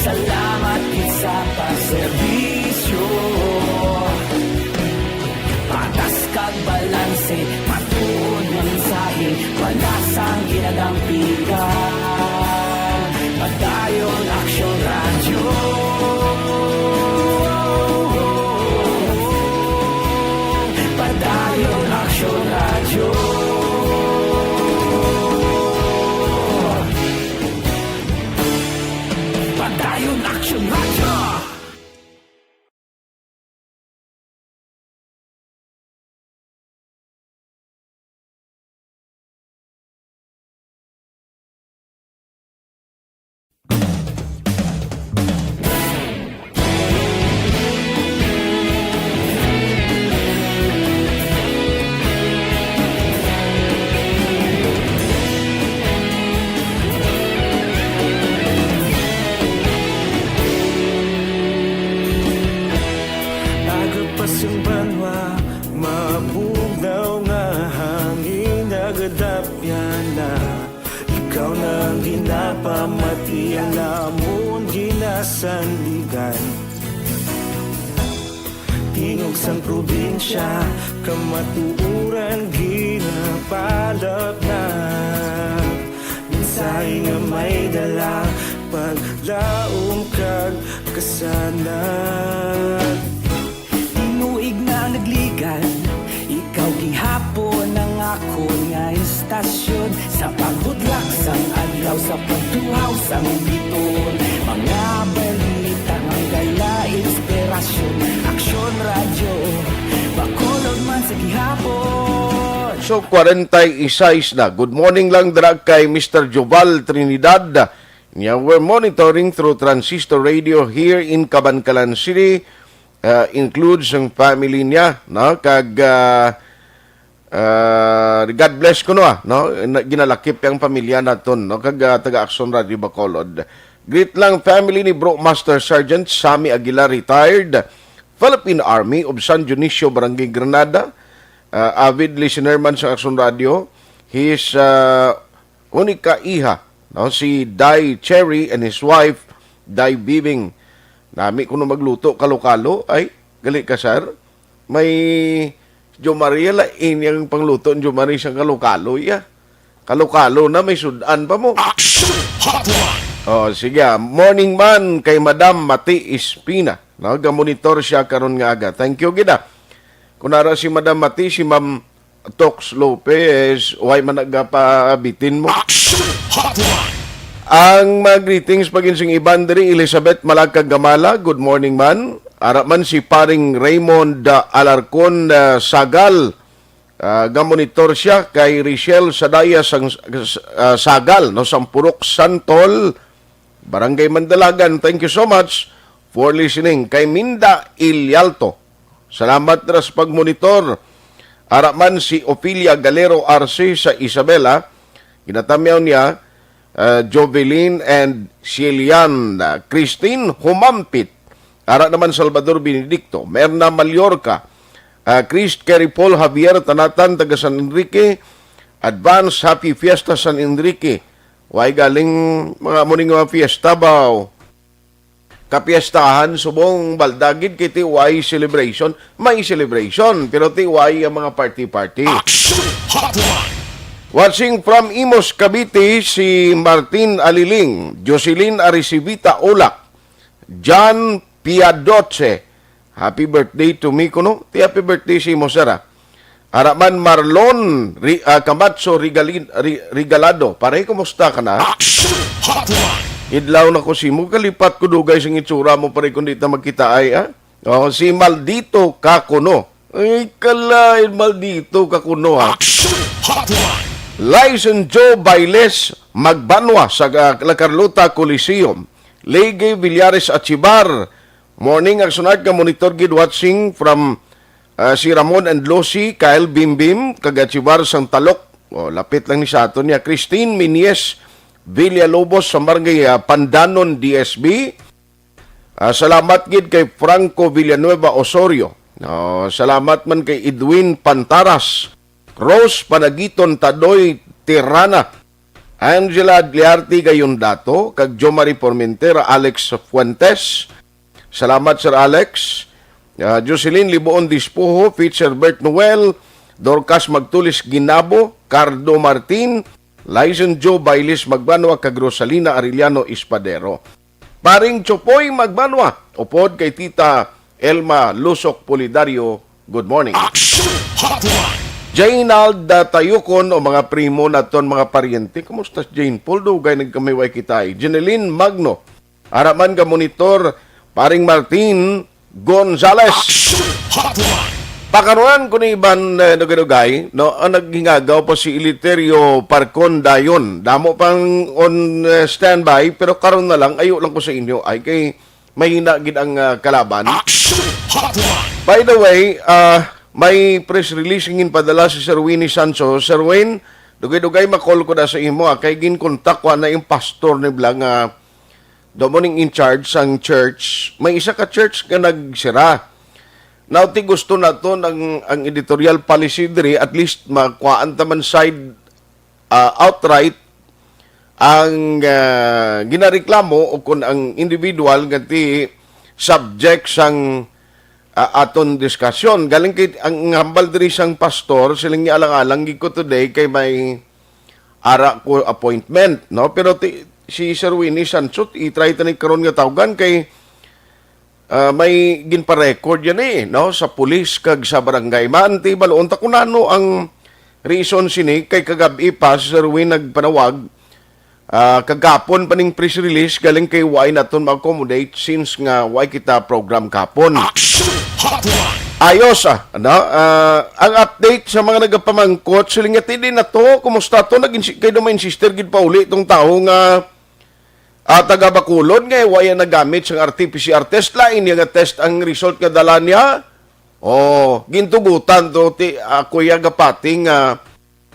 salamat gid sa pagserbisyo. Patas kag balanse, matuod nga mensahe, palasang ginadampigan. Padayon Action Radyo. Padayon Action Radyo. Padayon Action Radyo. Aga pa sang banwa, mabugnaw nga hangin, nagadapyan na. Ikaw na ang ginapamati, ang amon ginasandigan. Tingog sang probinsya, kamatuoran ginapalapnap. Mensahe nga may dala, paglaom kag kasanag. Tinuig na nagligan, ikaw gihapon ang akon nga istasyon. Sa paghudlak sang adlaw, sa pagtuhaw sang biton, mga balita nga dala inspirasyon. Aksyon Radyo, Bacolod man sa gihapon. So, kwarenta y seis na. Good morning lang dira kay Mister Joval Trinidad. Niya, we're monitoring through transistor radio here in Kabankalan City. Uh, includes ang family niya, no? Kag, uh, uh, God bless kuno, ah, no? Na, ginalakip ang pamilya naton, no? Kag, uh, taga Action Radio Bacolod. Greet lang family ni Bro Master Sergeant Sammy Aguilar, retired, Philippine Army of San Dionisio, Barangay Granada. Uh, avid listener man sa Action Radio. He is, uh, Unika iha, no? Si Day Cherry and his wife, Day Bibing. Nami kuno magluto kalo-kalo. Ay, gali ka, sir. May Jo Marie, lain yang pangluto ni Jo Marie sang kalo-kalo, iya. Kalo-kalo na, may sud-an pa mo. Action Hotline. Oh, sige, ah. Morning man kay Madam Mati Espina. No? Gamonitor siya karon nga aga. Thank you, gid, ah. Kung nara si Madam Mati, si Ma'am Tox Lopez, way man nagapabitin mo. Action Hotline. Ang mga greetings pagin sing iban diri, Elizabeth Malagkag Gamala, good morning man. Ara man si paring Raymond, ah, Alarcon, ah, Sagal, ah, gamonitor siya kay Richelle Sadaya sang, ah, Sagal, no, sang Purok Santol, Barangay Mandalagan. Thank you so much for listening. Kay Minda Ilialto, salamat dira sa pagmonitor. Ara man si Ofelia Galero Arce sa Isabela, ginatamyaw niya, uh, Jovelyn and Shelian, uh, Christine Humampit. Ara naman Salvador Benedicto, Merna Mallorca, uh, Chris Kerry Paul Javier Tanatan, taga San Enrique. Advance Happy Fiesta San Enrique. Way galing mga muning mga fiesta ba? Kapiestahan subong balda gid kay ti way celebration, may celebration, pero ti way ang mga party-party. Action Hotline. Watching from Imus, Cavite, si Martin Aliling, Jocelyn Aricivita Ulak, John Piadoche. Happy birthday to me, kuno. Ti happy birthday si mo, sir, ah. Ara man Marlon Ri-, ah, Camacho Regalin-, Ri-, Regalado. Pare, kumusta ka na? Action Hotline. Idlaw na ko si mo. Kalipat ko dugay sing itsura mo, pare, kung di ta magkita ay, ah. Oh, si Maldito Kakuno. Ay, kalain, Maldito Kakuno, ha. Action Hotline. Lyson Joe Bailes Magbanwa sa, ah, La Carlota Coliseum. Lege Villares Achibar. Morning, Action Art, nga monitor gid, watching from Ah, si Ramon and Lucy, Kyle Bimbim, kag Achivar sang Talok. Oh, lapit lang ni sa aton niya. Christine Minyes Villalobos sa Barangay, ah, Pandanon, D S B. Ah, salamat gid kay Franco Villanueva Osorio. Oh, salamat man kay Edwin Pantaras, Rose Panagiton Tadoy Tirana, Angela Adliarte Gayondato, kag Jo Marie Formentera, Alex Fuentes. Salamat, Sir Alex. Ah, Jocelyn Liboon Dispuho, Fitzerbert Noel, Dorcas Magtulis Ginabo, Cardo Martin, Lizen Joe Bailes Magbanwa, kag Rosalina Arellano Espadero. Paring Chopoy Magbanwa, upod kay Tita Elma Lusok Polidario, good morning. Action Hotline! Jaynald, ah, Tayukon, o mga primo naton, mga paryente. Kumusta si Jane Paul? Dugay nagkamiway kita, eh. Jeneline Magno, ara man ka monitor, Paring Martin Gonzales. Action Hotline! Pakaruan ko ni Iban, eh, Dugay-Dugay, no, ang naghingagaw pa si Eleuterio Parcon dayon. Damo pang on, eh, standby, pero karon na lang, ayo lang ko sa inyo. Ay, kay mahina gid ang, ah, kalaban. Action Hotline! By the way, ah, may press release nga ginpadala si Sir Winnie Sancho. Sir Win, dugay-dugay makol ko na sa imo, ah, kay ginkontak ko na yung pastor ni Bla nga daw mo ning in charge sang church. May isa ka church nga nagsira. Now, ti gusto naton ang, ang editorial policy diri, at least makuhaan ta man side, ah, outright ang, ah, ginareklamo o kung ang individual nga ti subject sang, ah, aton diskusyon. Galing kay ang hambal diri sang pastor, siling niya alang-alang gid ko today kay may ara ko appointment, no? Pero ti, si Sir Winnie Sancho, i-try ta ni karon nga tawgan kay, ah, may ginpa-record yan eh, no? Sa pulis kag sa barangay. Maanti, baloon ta kung ano ang reason sini kay kagab-i pa si Sir Win nagpanawag, ah, kagapon pa ning press release galing kay why naton ma-accommodate since nga why kita program kapon. Action Hotline! Ayos, ah, ano? Ah, ang update sa mga nagapamangkot, siling nga, "Ti, di na to, kumusta to?" Nag-insi-, kay daw may insister gid pauli tong tawo nga, ah, taga Bacolod nga, wala nagamit sang R T P C R test, lain niya nga test ang result nga dala niya. Oh, gintugutan to, ti, ah, Kuya Gapati nga,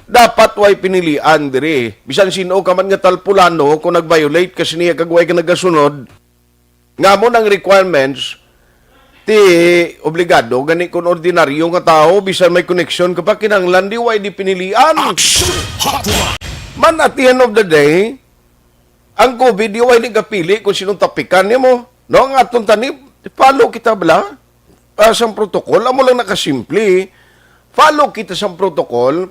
dapat way pinilian diri. Bisan sino ka man nga talpulano, kung nag-violate ka siniya kag way ka nagasunod, nga mo nang requirements, ti obligado gani kun ordinaryo nga tawo, bisan may koneksyon ka pa, kinahanglan di way di pinilian. Action Hotline! Man, at the end of the day, ang COVID, di way di kapili kung sinong tapikan nimo. No, ang aton tani, follow kita bala, ah, sang protocol. Amo lang nakasimple. Follow kita sang protocol.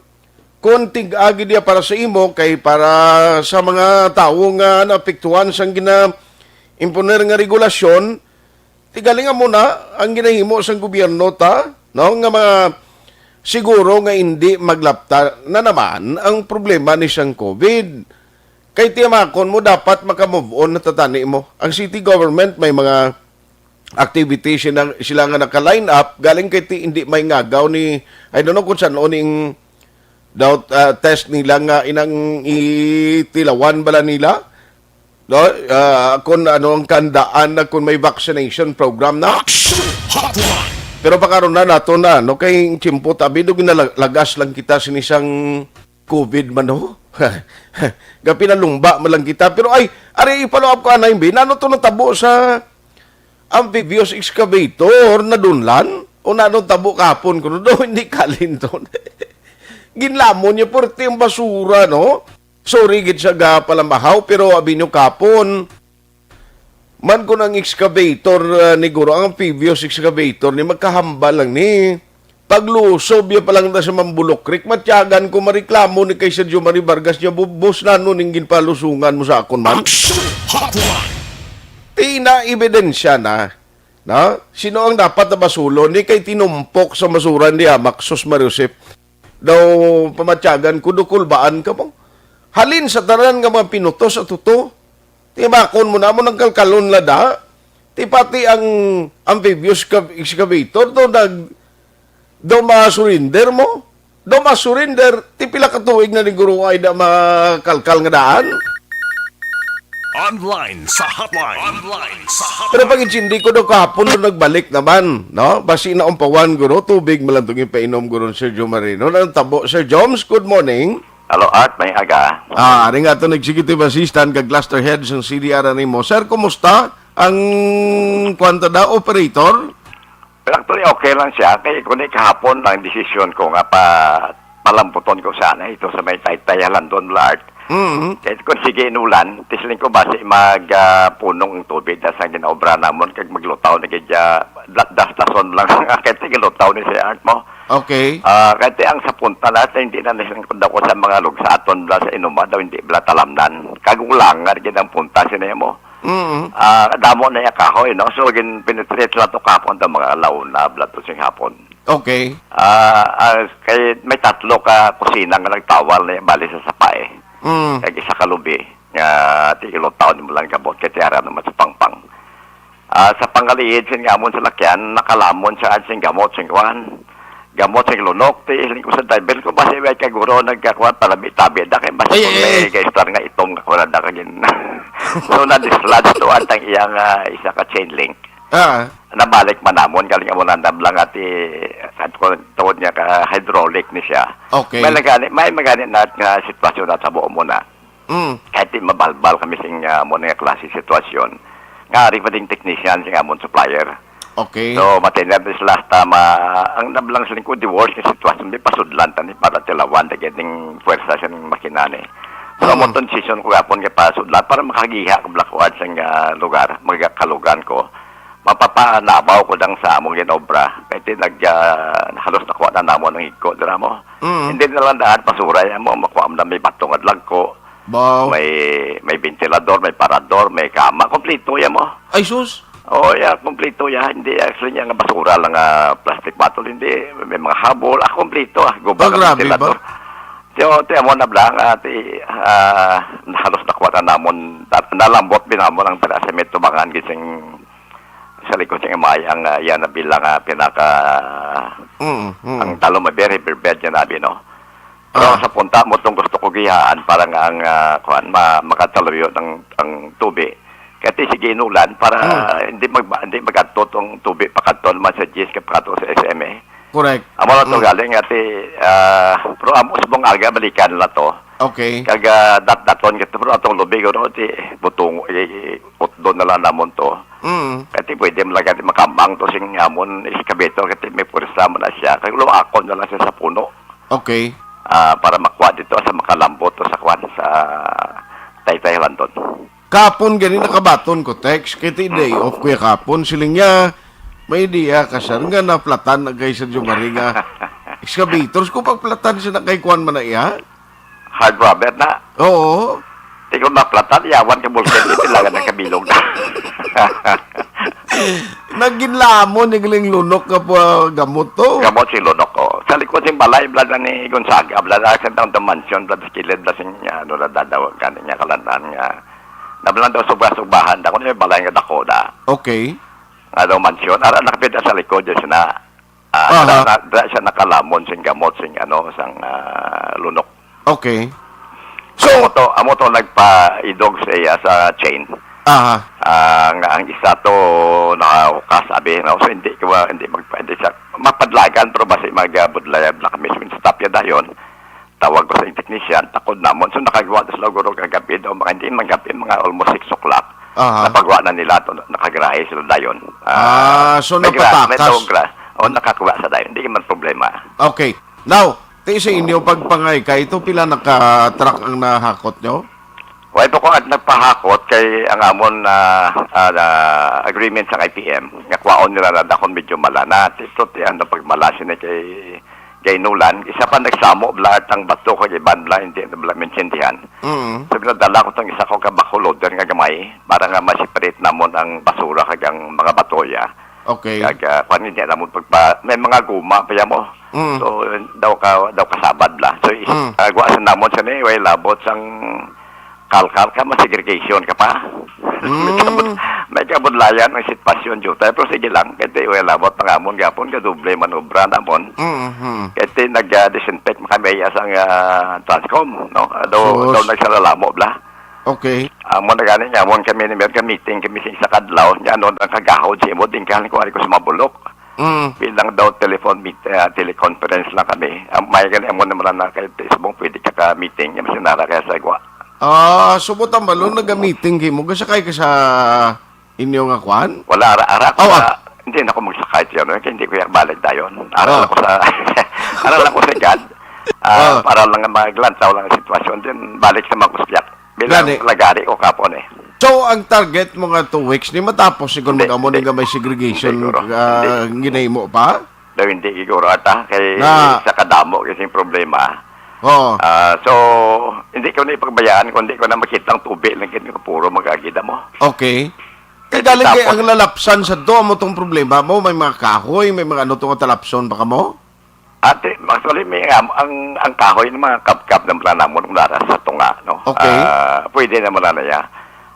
Kung tig-agi diya para sa imo, kay para sa mga tawo nga naapektuhan sang gina-imponer nga regulasyon, tigalinga mo na ang ginahimo sang gobyerno ta, no? Nga mga siguro nga hindi maglapta na naman ang problema ni sang COVID. Kay tiyamakon mo, dapat maka-move on na tatani mo. Ang city government may mga activities sila, sila nga naka-line up, galing kay ti, hindi may ngagaw ni, I don't know kung saan o ning daw, ah, test nila nga inang itilawan bala nila, no? Ah, kung ano ang kandaan na kung may vaccination program na. Action Hotline! Pero pakaron na nato na, no? Kay tiyempo tabi, do ginalagas lang kita sinisang COVID man, no? Gapinalumba man lang kita. Pero ay, ari, i-follow up ko, anay, Bin. Ano to natabo sa amphibious excavator na dunlan? O na anong tabo kapon ko? No, hindi kalinton. Ginlamon niya, pwerte ang basura, no? Sorry, gid siya ga palambahaw, pero abi niyo kapon, man kun ang excavator, ah, ni Guro, ang amphibious excavator ni, magkahambal lang ni. Paglusob ya pa lang na sa Mambulokrik, matyagan ko mareklamo ni kay Sergio Marie Vargas niya, "Bu-, boss, nano ning ginpalusungan mo sa akon, man?" Action Hotline! Ti na ebidensya na. Na? Sino ang dapat na basulon? Di kay tinumpok sa basura ni Amak, sus, Mariusip. Daw pamatyagan ko, dukulbaan ka mo. Halin sa tanan nga mga pinutos at tuto. Timakon mo na mo nang kalkalon la da. Ti pati ang amphibious ca-, excavator to nag, daw ma-surrender mo. Daw ma-surrender. Ti pila ka tuig na ni Guro ay da makalkal nga daan. Online sa hotline. Online sa hotline. Pero pag-intindi ko daw kahapon, no, nagbalik naman, no? Basi naumpawan, guro, tubig man lang itong ipainom, guro, Sir Joe Marino. Anong tabo, Sir Joms? Good morning. Hello, Art. May aga. Ah, ari nga ito, Executive Assistant kag Cluster Head sa C D R, ano mo. Sir, kumusta ang, kwan ta daw, operator? Pero actually, okay lang siya. Kay kung di kahapon lang desisyon ko nga pa, palambuton ko sana ito sa may Taytay, Halandon, Lart. Mm. Kay kung sige inulan, tisling ko basi mag, ah, punong ang tubig na sa ginaobra namon kag maglutaw na gid, ah, da-, dastason lang. Kay tigilutaw ni si Art mo. Okay. Ah, kay ti ang sa punta na, hindi na nila ko sa mga lugsaton bla sa inuma daw, hindi bla talamnan. Kagulangan gid ang punta sini mo. Mm. Ah, damo na iya kahoy, no? So, gin-penetrate lang to kapon ta mga alauna, bla to sing hapon. Okay. Ah, ah, kay may tatlo ka kusina nga nagtawal na iya bali sa sapa, eh. Mm. Kag isa ka lubi nga tiilutaw nimo lang gamot kay tiara naman sa pangpang. Ah, sa pangaliid sin amon sa lakyan, nakalamon siya sing gamot sing kuan. Gamot sing lunok, ti hiling ko sa driver ko, basi way kaguro nagkakuan, palabi-tabi da kay basi Ay, kung ay, may ay. Ka-istar nga itom nga kuan da kagin. So, na-dislodge to at ang iyang, ah, isa ka chain link. Ah. Nabalik man namon, galing amo na nablang ati, at kung tawag niya ka hydraulic ni siya. Okay. May nagani, may magani na nga sitwasyon na sa buo mo na. Mm. Kahit di mabalbal kami sing, ah, mo nga klase sitwasyon. Nga ari pa ding technician sing amon supplier. Okay. So, matiner this last time, ah, ang nablang sa lingkod, the worst nga sitwasyon, may pasudlan tani para tilawan, da gid ning puwersa sa ning makina ni. So, Mm. amo tong decision ko gapon nga pasudlan para makagiha ko black ward sa nga lugar, magakalugan ko. Mapapanabaw ko dang sa among ginobra. Kay ti nag, ah, halos nakuha na namon ang igko, dira mo. Mm. Hindi na lang daan, pasura yan mo, makuha mo na may bato nga dagko. Baw. May, may ventilador, may parador, may kama. Kompleto yan mo. Ay, sus. Oo, yeah, kompleto yan. Hindi, actually, niya nga basura lang nga plastic bottle. Hindi, may mga habol. Ah, kompleto, ah. Gubang Ah, ang grabe ventilador. Ba? So, ti amo na bla nga, ti, ah, halos nakuha na namon, na-, nalambot binamon ang taga sa may tubangan gising sa likod sing amay ang, ah, iya na bilang, ah, pinaka Mm, mm. ang talong may very prepared niya nabi, no? Pero Ah. sa punta mo tong gusto ko gihaan para nga ang, ah, kuan, ma-, makataluyo ng, ang tubi. Kaya ti sige inulan para Mm. hindi mag-, hindi magadto tong tubi pakadto naman sa G S ka pakadto sa S M A. Correct. Amo lang to Mm. galing ati, ah, pero amo sa mong aga balikan na to. Okay. Kag, ah, dat-daton kita pero atong lubi ko no, ti butong, i-, i-, utdon na lang namon to. Mm. Kaya ti pwede mo lang kaya ti makambang to sing amon excavator kaya ti may pwersa mo na siya. Kag luakon na lang siya sa puno. Okay. Ah, para makuha dito sa makalambot to sa kwan sa Taytay Landon. Kapon gani nakabaton ko, text, kay ti day off ko ya kapon, siling niya, may idea ka, sir, nga naplatan na kay Sergio Marie nga excavators ko pagplatan siya na kay kuan man na iya? Hard rubber na. Oo. Di ko naplatan, yawan ka bulkan, di kailangan ng kabilog na. Nagginlamon yung galing lunok nga pa gamot to. Gamot si lunok, oh. Sa likod sing balay, bla na ni Gonzaga, bla na sa down the mansion, bla sa kilid, bla sing, ano, nadadawag ka niya, kalantan nga. Nabla daw suba-subahan, da ko na yung balay nga dako da. Okay. Nga daw mansion, ara nakapit sa likod, yun na. Ah, Aha. Dra, dra siya nakalamon sing gamot sing ano, sang, ah, lunok. Okay. So, amo to, amo to nagpaidog sa iya sa chain. Aha. Ah, nga ang isa to nahukas, abi, no? So, hindi ko, hindi magpa-, hindi siya mapadlagan, pero basi magabudlaya na kami sa stop ya dayon. Tawag ko sa technician, takod namon. So, nakagawa na sila guro kagabi daw, mga hindi, mga gabi, mga almost six o'clock. Aha. Napagawa na nila to, nakagarahe sila dayon. Ah, so may gra-, may napatakas. Tawag gra-, o, nakakuha sa dayon, hindi man problema. Okay. Now, ti sa inyo pagpangay ka, ito pila naka truck ang nahakot nyo? Wala po ko at nagpahakot kay ang amon na, ah, na agreement sa I P M, nga kwaon nila na dakon medyo mala na, ito ti ang pagmala sini kay Gainulan, isa pa nagsamo bla at ang bato ko, iban bla, hindi na bla maintindihan. Mm. So, pinadala ko tong isa ko ka backhoe loader nga gamay para nga ma-separate namon ang basura kag ang mga batoya. Okay. Kag, ah, kwan, hindi namon pagpa-, may mga guma pa yan mo. Mm. So, daw ka, daw kasabad bla. So, is-, Mm. ah, guwa sa namon sa ni, way labot sang kalkal ka, ma-segregation ka pa. Mm. May kabud-, may kabudlayan ang sitwasyon, Jutay. Pero sige lang, kasi wala mo pangamon gapon, kadoble man obra namon. Mm-hmm. Kasi nag-, ah, disinfect man kami iya sang, ah, Transcom, no? Daw, Sus. Daw nagsalalamo, bla. Okay. Amo na gani nga, amon kami ni Mayor, ka meeting kami sa isa ka adlaw, nya ano ang kagahod sa imo, din ka, ko, ari ko sa Mabulok. Mm. Bilang daw telephone meet, ah, teleconference lang kami. Ang may gani, amo naman na kay Facebook, pwede ka ka-meeting, nya masinara kaya sa igwa. Ah, subot ang balon, naga-meeting kayo mo, gasakay ka sa inyo nga kwan? Wala, ara, ara ko Oh. sa, hindi na ako magsakay siya, no? Kaya hindi ko yung balik dayon. Aral Oh. ako sa, aral ako sa God. Ah, Oh. para lang maglantaw lang ang sitwasyon. Then, balik sa Magusyak. Bilang Gani. lagari ko kapon eh. So, ang target mo nga two weeks, ni matapos siguro Hindi, mag-amo ni hindi. nga may segregation, Siguro. ah, Hindi. ginahimo pa? Daw hindi siguro ata, kay Na. sa kadamo kasing problema. Oo. Ah, so, hindi ko na ipagbayaan, kundi ko na makita ang tubig lang kini ko puro mag-agida mo. Okay. Kay Kay galing kay tapos ang lalapsan sa to, amo tong problema mo, may mga kahoy, may mga ano to nga talapson pa kamo? Ate, actually, may, um, ang, ang kahoy ng mga kabkab ng mga namon kung nara sa tunga, no? Okay. Ah, pwede naman na niya.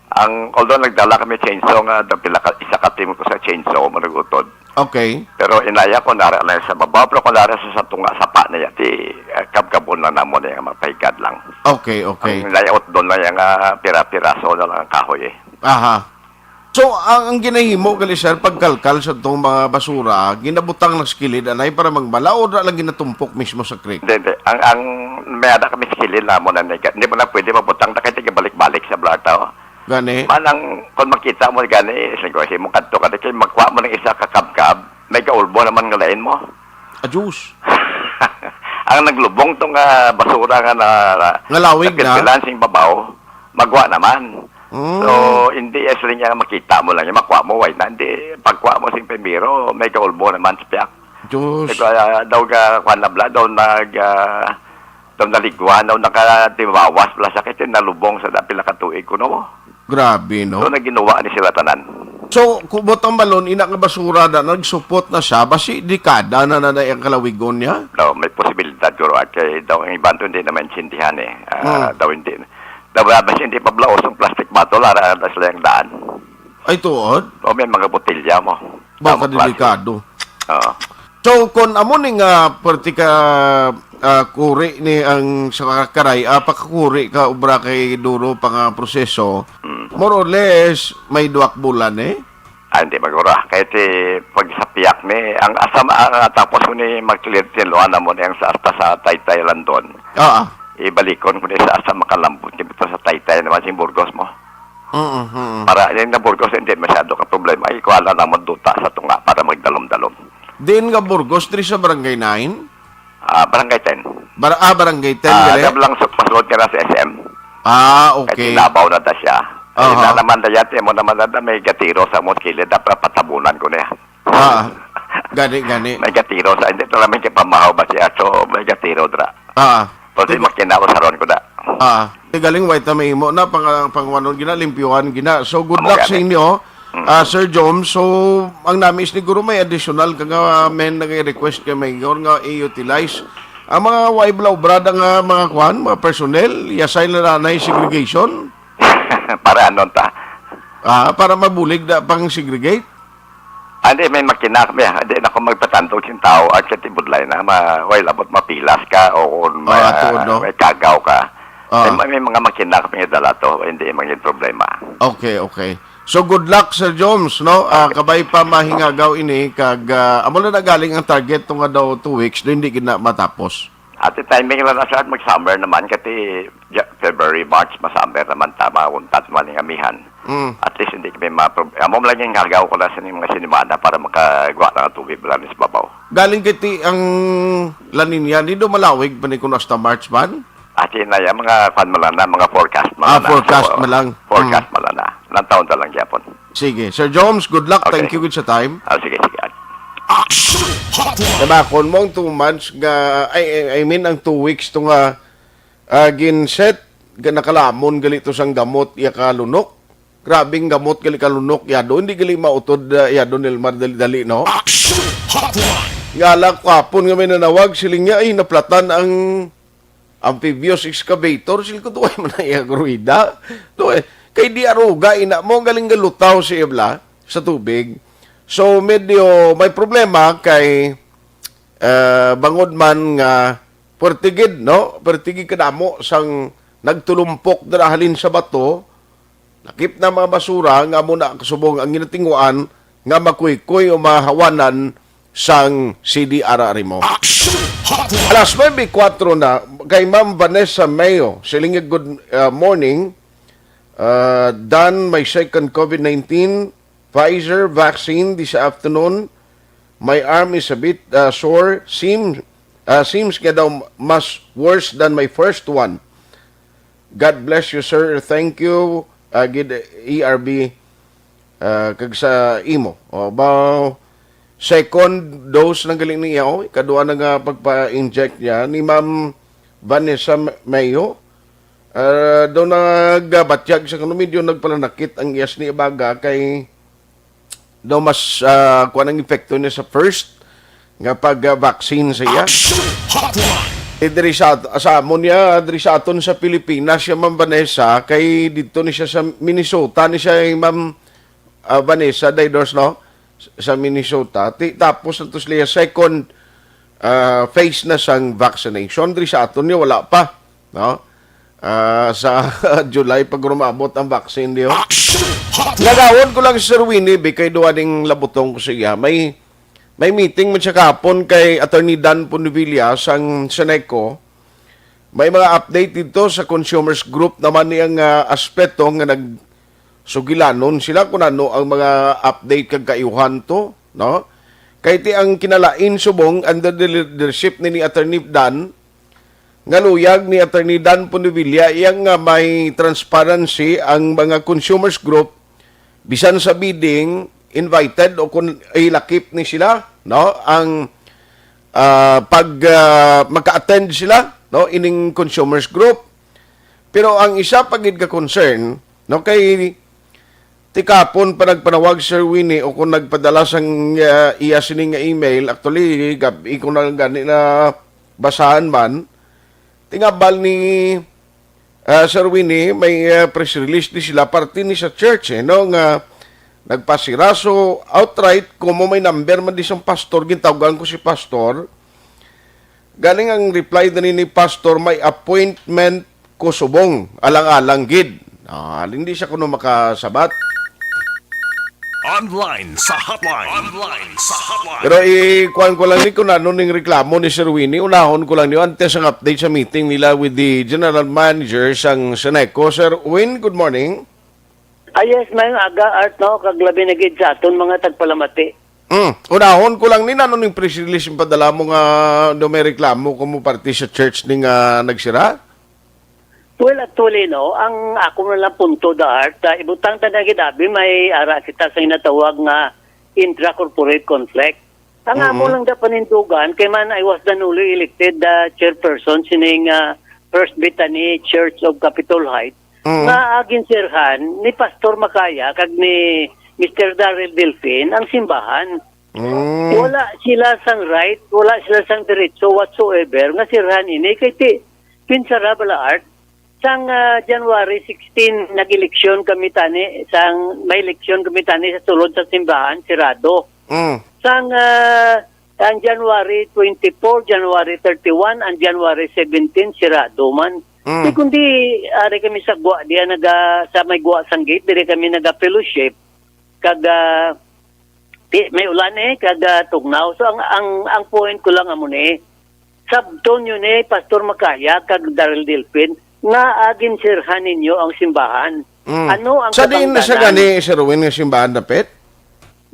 Ang, although nagdala kami chainsaw nga, daw pila ka, isa ka team ko sa chainsaw, manugutod. Okay. Pero inaya ko nara lang sa babaw, pero kung nara sa, sa tunga, sa pa na yan, di, ah, kabkabon lang namon yung mga pahigad lang. Okay, okay. Ang layout doon na yung, ah, pira-piraso na lang ang kahoy eh. Aha. So, ang, ang ginahimo gali, sir, pagkalkal sa tong mga basura, ginabutang na sa kilid, anay, para magbala, o na lang ginatumpok mismo sa creek? Hindi, hindi. Ang, ang may ada kami sa kilid na mo na nega-, hindi mo na pwede mabutang na kahit balik-balik sa blarta, oh. Gani? Man ang, kung makita mo gani, siguro, si mo kadto ka, kay magkuha mo ng isa ka kabkab, may kaulbo naman nga lain mo. Adjus. Ang naglubong tong, ah, basura nga na, na Nga lawig na? napilpilan sing babaw, magwa naman. Mm. So, hindi, eh, sila niya makita mo lang, yung makuha mo, why na? Hindi, pagkuha mo sing primero, may kaulbo naman sa piyak. Diyos. Nag-, ah, daw ka, kuwan na bla, daw nag, ah, daw naligwa, daw nakatibawas bla sa kay nalubong sa dapil na katuig kuno mo. Grabe, no? So, naginuwa ni sila tanan. So, kubot ang balon, ina nga basura na, nagsupot na siya, basi dekada na na, na ang kalawigon niya? No, may posibilidad, guro, at kay daw ang iban to hindi naman intindihan eh. Ah, Hmm. daw hindi. Daw ba, basi hindi pa blaos ang plastic bottle, ara, ara sila yung daan. Ay, tuod? O, may mga botelya mo. Baka Tama, plastic. delikado. Oo. So, kung amo ni nga perti ka, ah, kuri ni ang sa karay, ah, pakakuri ka obra kay duro pa nga proseso, Mm. more or less, may duwak bulan eh? Ah, hindi magura. Kahit eh, pag sa piyak ni, ang asam, ang tapos mo ni mag-clear ni Luana mo na yung sa, hasta sa Taytay lang doon. Ah, ah. Ibalikon ko ni sa asa makalambot ni bitaw sa Taytay naman sing Burgos mo. Mm, mm. Para yung na Burgos, hindi masyado ka problema. Ay, kuha lang naman duta sa tunga para magdalom-dalom. Diin nga Burgos, diri sa Barangay nine? Ah, Barangay ten. Bar-, ah, Barangay ten, Ah, gali? dab lang sa pasulod ka na sa S M. Ah, Kahit okay. Inabaw na ta siya. Ay, Aha. na naman na yate mo naman na may gatiro sa mo kilid, dapat patabunan ko niya. Ah, gani, gani. May gatiro sa, hindi to naman kay pamahaw ba siya? So, may gatiro dra. Ah. Pwede Tigo- makinaw sa ron ko da. Ah, ti galing white na mahimo na pang, pangwanon gina, limpyuhan gina. So, good Amo luck gani. sa inyo, Mm. ah, Sir Jom. So, ang nami is ni Guro may additional ka nga, ah, men nag-request kay Mayor nga i-utilize ang mga way bla obrada nga mga kwan, mga personnel, i-assign na nanay segregation. Para anon ta? Ah, para mabulig na pang segregate? Ah, hindi, may makina kami, ah. Hindi na ako magpatandog sing tao at sa tibudlay na ma-, way labot mapilas ka o kung may, Ah, ato, ah, no? may kagaw ka. Ah. May, may mga makina kami nga dala to, hindi maging problema. Okay, okay. So, good luck, Sir Jones, no? Ah, Okay. kabay pa mahingagaw ini, kag, ah, amo na nagaling ang target to nga daw two weeks, do hindi gid na matapos. Ati timing lang na siya, mag-summer naman, kati Ja-, February, March, ma-summer naman, tama, untat man yung amihan. Mm. At least, hindi kami ma-prob-, amo lang yung hagaw ko na sa mga sinimana para makagawa ng tubig lang sa babaw. Galing kiti ang La Nina, di do malawig pa ni kuno hasta March man? Ati na yan, mga kwan mo lang na, mga forecast mo Ah, lang na. forecast So, mo lang. forecast Mm. mo lang na. Ilang taon na lang gyapon. Sige. Sir Joms, good luck. Okay. Thank you gid sa time. Ah, sige, sige. Action Hotline. Nabakon mo ang two months nga, ay, I, I mean, ang two weeks to nga, ah, gin-set, ga-, nakalamon gali to sang gamot, iya ka lunok. Grabing gamot gali ka lunok, yado. Hindi gali mautod, ah, yado, Nelmar, dali-dali, no? Action Hotline. Nga lang, kahapon nga may nanawag, siling niya, ay, naplatan ang amphibious excavator, sil ko, tuway man ang iyang ruwida. Tuway, kay di aruga, ina mo, galing galutaw si Ebla sa tubig. So, medyo may problema kay, eh, bangod man nga pertigid, no? Pertigid kadamo sang nagtulumpok dira halin sa bato, lakip na mga basura nga amo na kasubong ang ginatinguan nga makuykoy o mahawanan sang C D R R mo. Action Hotline! Alas nuebe kuwatro na, kay Ma'am Vanessa Mayo. Siling niya, "Good, uh, morning. Uh, done my second COVID nineteen Pfizer vaccine this afternoon. My arm is a bit, uh, sore. Seem, uh, seems nga daw mas worse than my first one. God bless you, sir. Thank you, uh, gid, E R B, uh, kag sa imo." O, ba, second dose lang gali niya, oh, ikadua na nga pagpa-inject niya ni Ma'am Vanessa Mayo. Uh, daw nagabatyag sa kuno, medyo nagpalanakit ang iyas ni baga kay daw mas, ah, kuwan ang epekto niya sa first nga pag-vaccine sa iya. Action Hotline! Eh, diri sa, sa amon niya, diri sa aton sa Pilipinas, siya, Ma'am Vanessa, kay dito ni siya sa Minnesota, ni siya, eh, Ma'am, ah, Vanessa Daidors, no? Sa Minnesota. Ti-, tapos ang tos liya second, ah, phase na sang vaccination. Diri sa aton niya, wala pa, no? Ah, sa July, pag rumabot ang vaccine, di ba? Action Hotline! Nagawon ko lang si Sir Winnie, bi, kay duwa ning labutong ko sa iya. May, may meeting man siya kahapon kay Attorney Dan Punduvilla sang Seneco. May mga update dito sa consumers group naman niyang, ah, aspeto nga nagsugilanon sila kung ano ang mga update kag kaayuhan to, no? Kay ti ang kinalain subong under the leadership ni, ni Attorney Dan, nga luyag ni Attorney Dan Punduvilla, iya nga may transparency ang mga consumers group, bisan sa bidding, invited o kung ilakip ni sila, no, ang, ah, pag, ah, maka-attend sila, no, ining consumers group. Pero ang isa pa gid ka concern, no, kay ti kahapon pa nagpanawag, Sir Winnie, o kung nagpadala sang, ah, iya sini nga email, actually, gab-i ko na lang gani na basahan man. Tingabal ni, ah, Sir Winnie, may, ah, press release di sila, parte ni sa church, eh, no, nga nagpasiraso outright, kung mo may number man di sang pastor, gintawgan ko si pastor. Galing ang reply na ni, ni pastor, "May appointment ko subong, alang-alang gid." Ah, hindi siya kuno makasabat. Online sa hotline. Online sa hotline. Pero ikuan ko lang ni kung ano ning reklamo ni Sir Winnie. Unahon ko lang niyo antes ang update sa meeting nila with the general manager sang Seneco. Sir Win, good morning. Ah, yes, maayong aga, Art, no? Kag labi na gid sa aton mga tagpalamati. Mm. Unahon ko lang ni, ano ning press release yung padala mo nga do may reklamo kung mo parte sa church ni nga nagsira? Well, actually, no, ang ako na lang punto, da, Art, ah, ibutang ta na gid abi, may ara kita sa ginatawag nga intra-corporate conflict. Ang amo Mm. lang da panindugan, kay man I was the newly elected, ah, chairperson sining, ah, First Bethany Church of Capitol Heights, Mm. nga, ah, ginsirhan ni Pastor Makaya kag ni Mister Daryl Delfin ang simbahan. Mm. Wala sila sang right, wala sila sang diretso whatsoever nga sirhan ini kay ti, pinsara bala, Art, sang, ah, January sixteen, nag-eleksyon kami tani, sang may eleksyon kami tani sa sulod sa simbahan, sirado. Mm. Sang, ah, ang January twenty-four, January thirty-one, ang January seventeen, sirado man. Mm. Di kundi, ari kami sa gwa, diya naga, sa may gwa sang gate, diri kami naga-fellowship. Kag, ah, di, may ulan eh, kag, ah, tugnaw. So, ang, ang, ang point ko lang amo ni, sabton yun eh, Pastor Makaya, kag Daryl Delfin, nga aginsirhan ninyo ang simbahan. Mm. Ano ang Sa diin na siya katangdanan? Gani, Sir Win, nga simbahan dapit?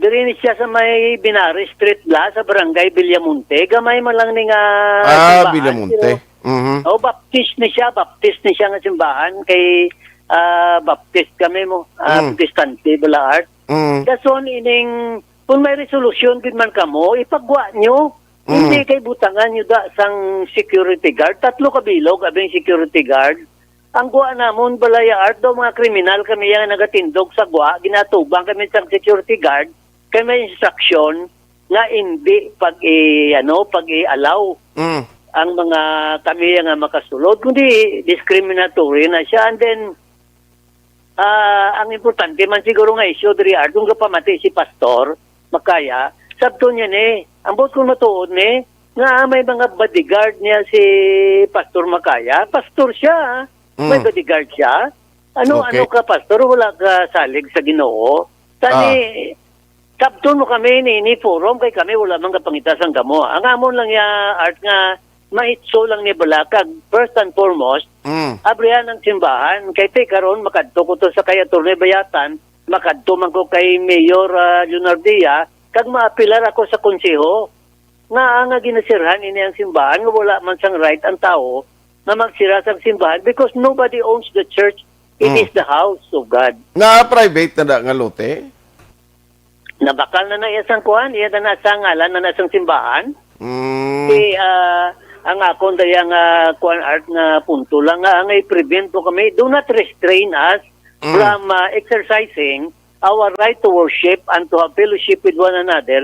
Diri ni siya sa may Binari Street la, sa Barangay Villamonte. Gamay man lang ni nga Ah, simbahan, Villamonte. Pero, Mhm. oh, Baptist ni siya, Baptist ni siya nga simbahan. Kay, ah, Baptist kami mo, ah, Mm. Protestante, bala, Art. Mm. Dason ining, kung may resolusyon gid man kamo, ipagwa nyo. Mm. Hindi kay butangan nyo da sang security guard. Tatlo ka bilog, abing security guard. Ang gwa namon, balaya, Art, daw mga kriminal kami yang nagatindog sa gwa, ginatubang kami sang security guard, kay may instruction nga hindi pag i-, ano, pag i-allow Mm. ang mga kami nga makasulod, kundi discriminatory na siya. And then, ah, ang importante man siguro nga issue diri, Art, kung kapamati si Pastor Makaya, sabton niya ni, ang buot kong matuod ni, nga may mga bodyguard niya si Pastor Makaya, pastor siya, ah. May bodyguard siya. Ano, Okay. ano ka, pastor? Wala ka salig sa Ginoo. Tani, sabton mo kami ni, ni forum kay kami wala man kapangita sang gamo. Ang amon lang ya, Art, nga maitso lang ni balakag, first and foremost, Mm. abrihan ang simbahan. Kay ti karon makadto ko to sa kay Attorney Bayatan, makadto man ko kay Mayor ah, Leonardia, kag maapilar ako sa konseho nga nga ginasirhan ini ang simbahan nga wala man sang right ang tawo nga magsira sang simbahan because nobody owns the church. It Mm. is the house of God. Na private na da nga lote? Nabakal na na iya sang kuan, iya na na sang ngalan na na sang simbahan. Mm. Si ah, ang akon daya nga kuan, Art, nga punto lang nga nga i-prevent mo kami, do not restrain us Mm. from ah, exercising our right to worship and to have fellowship with one another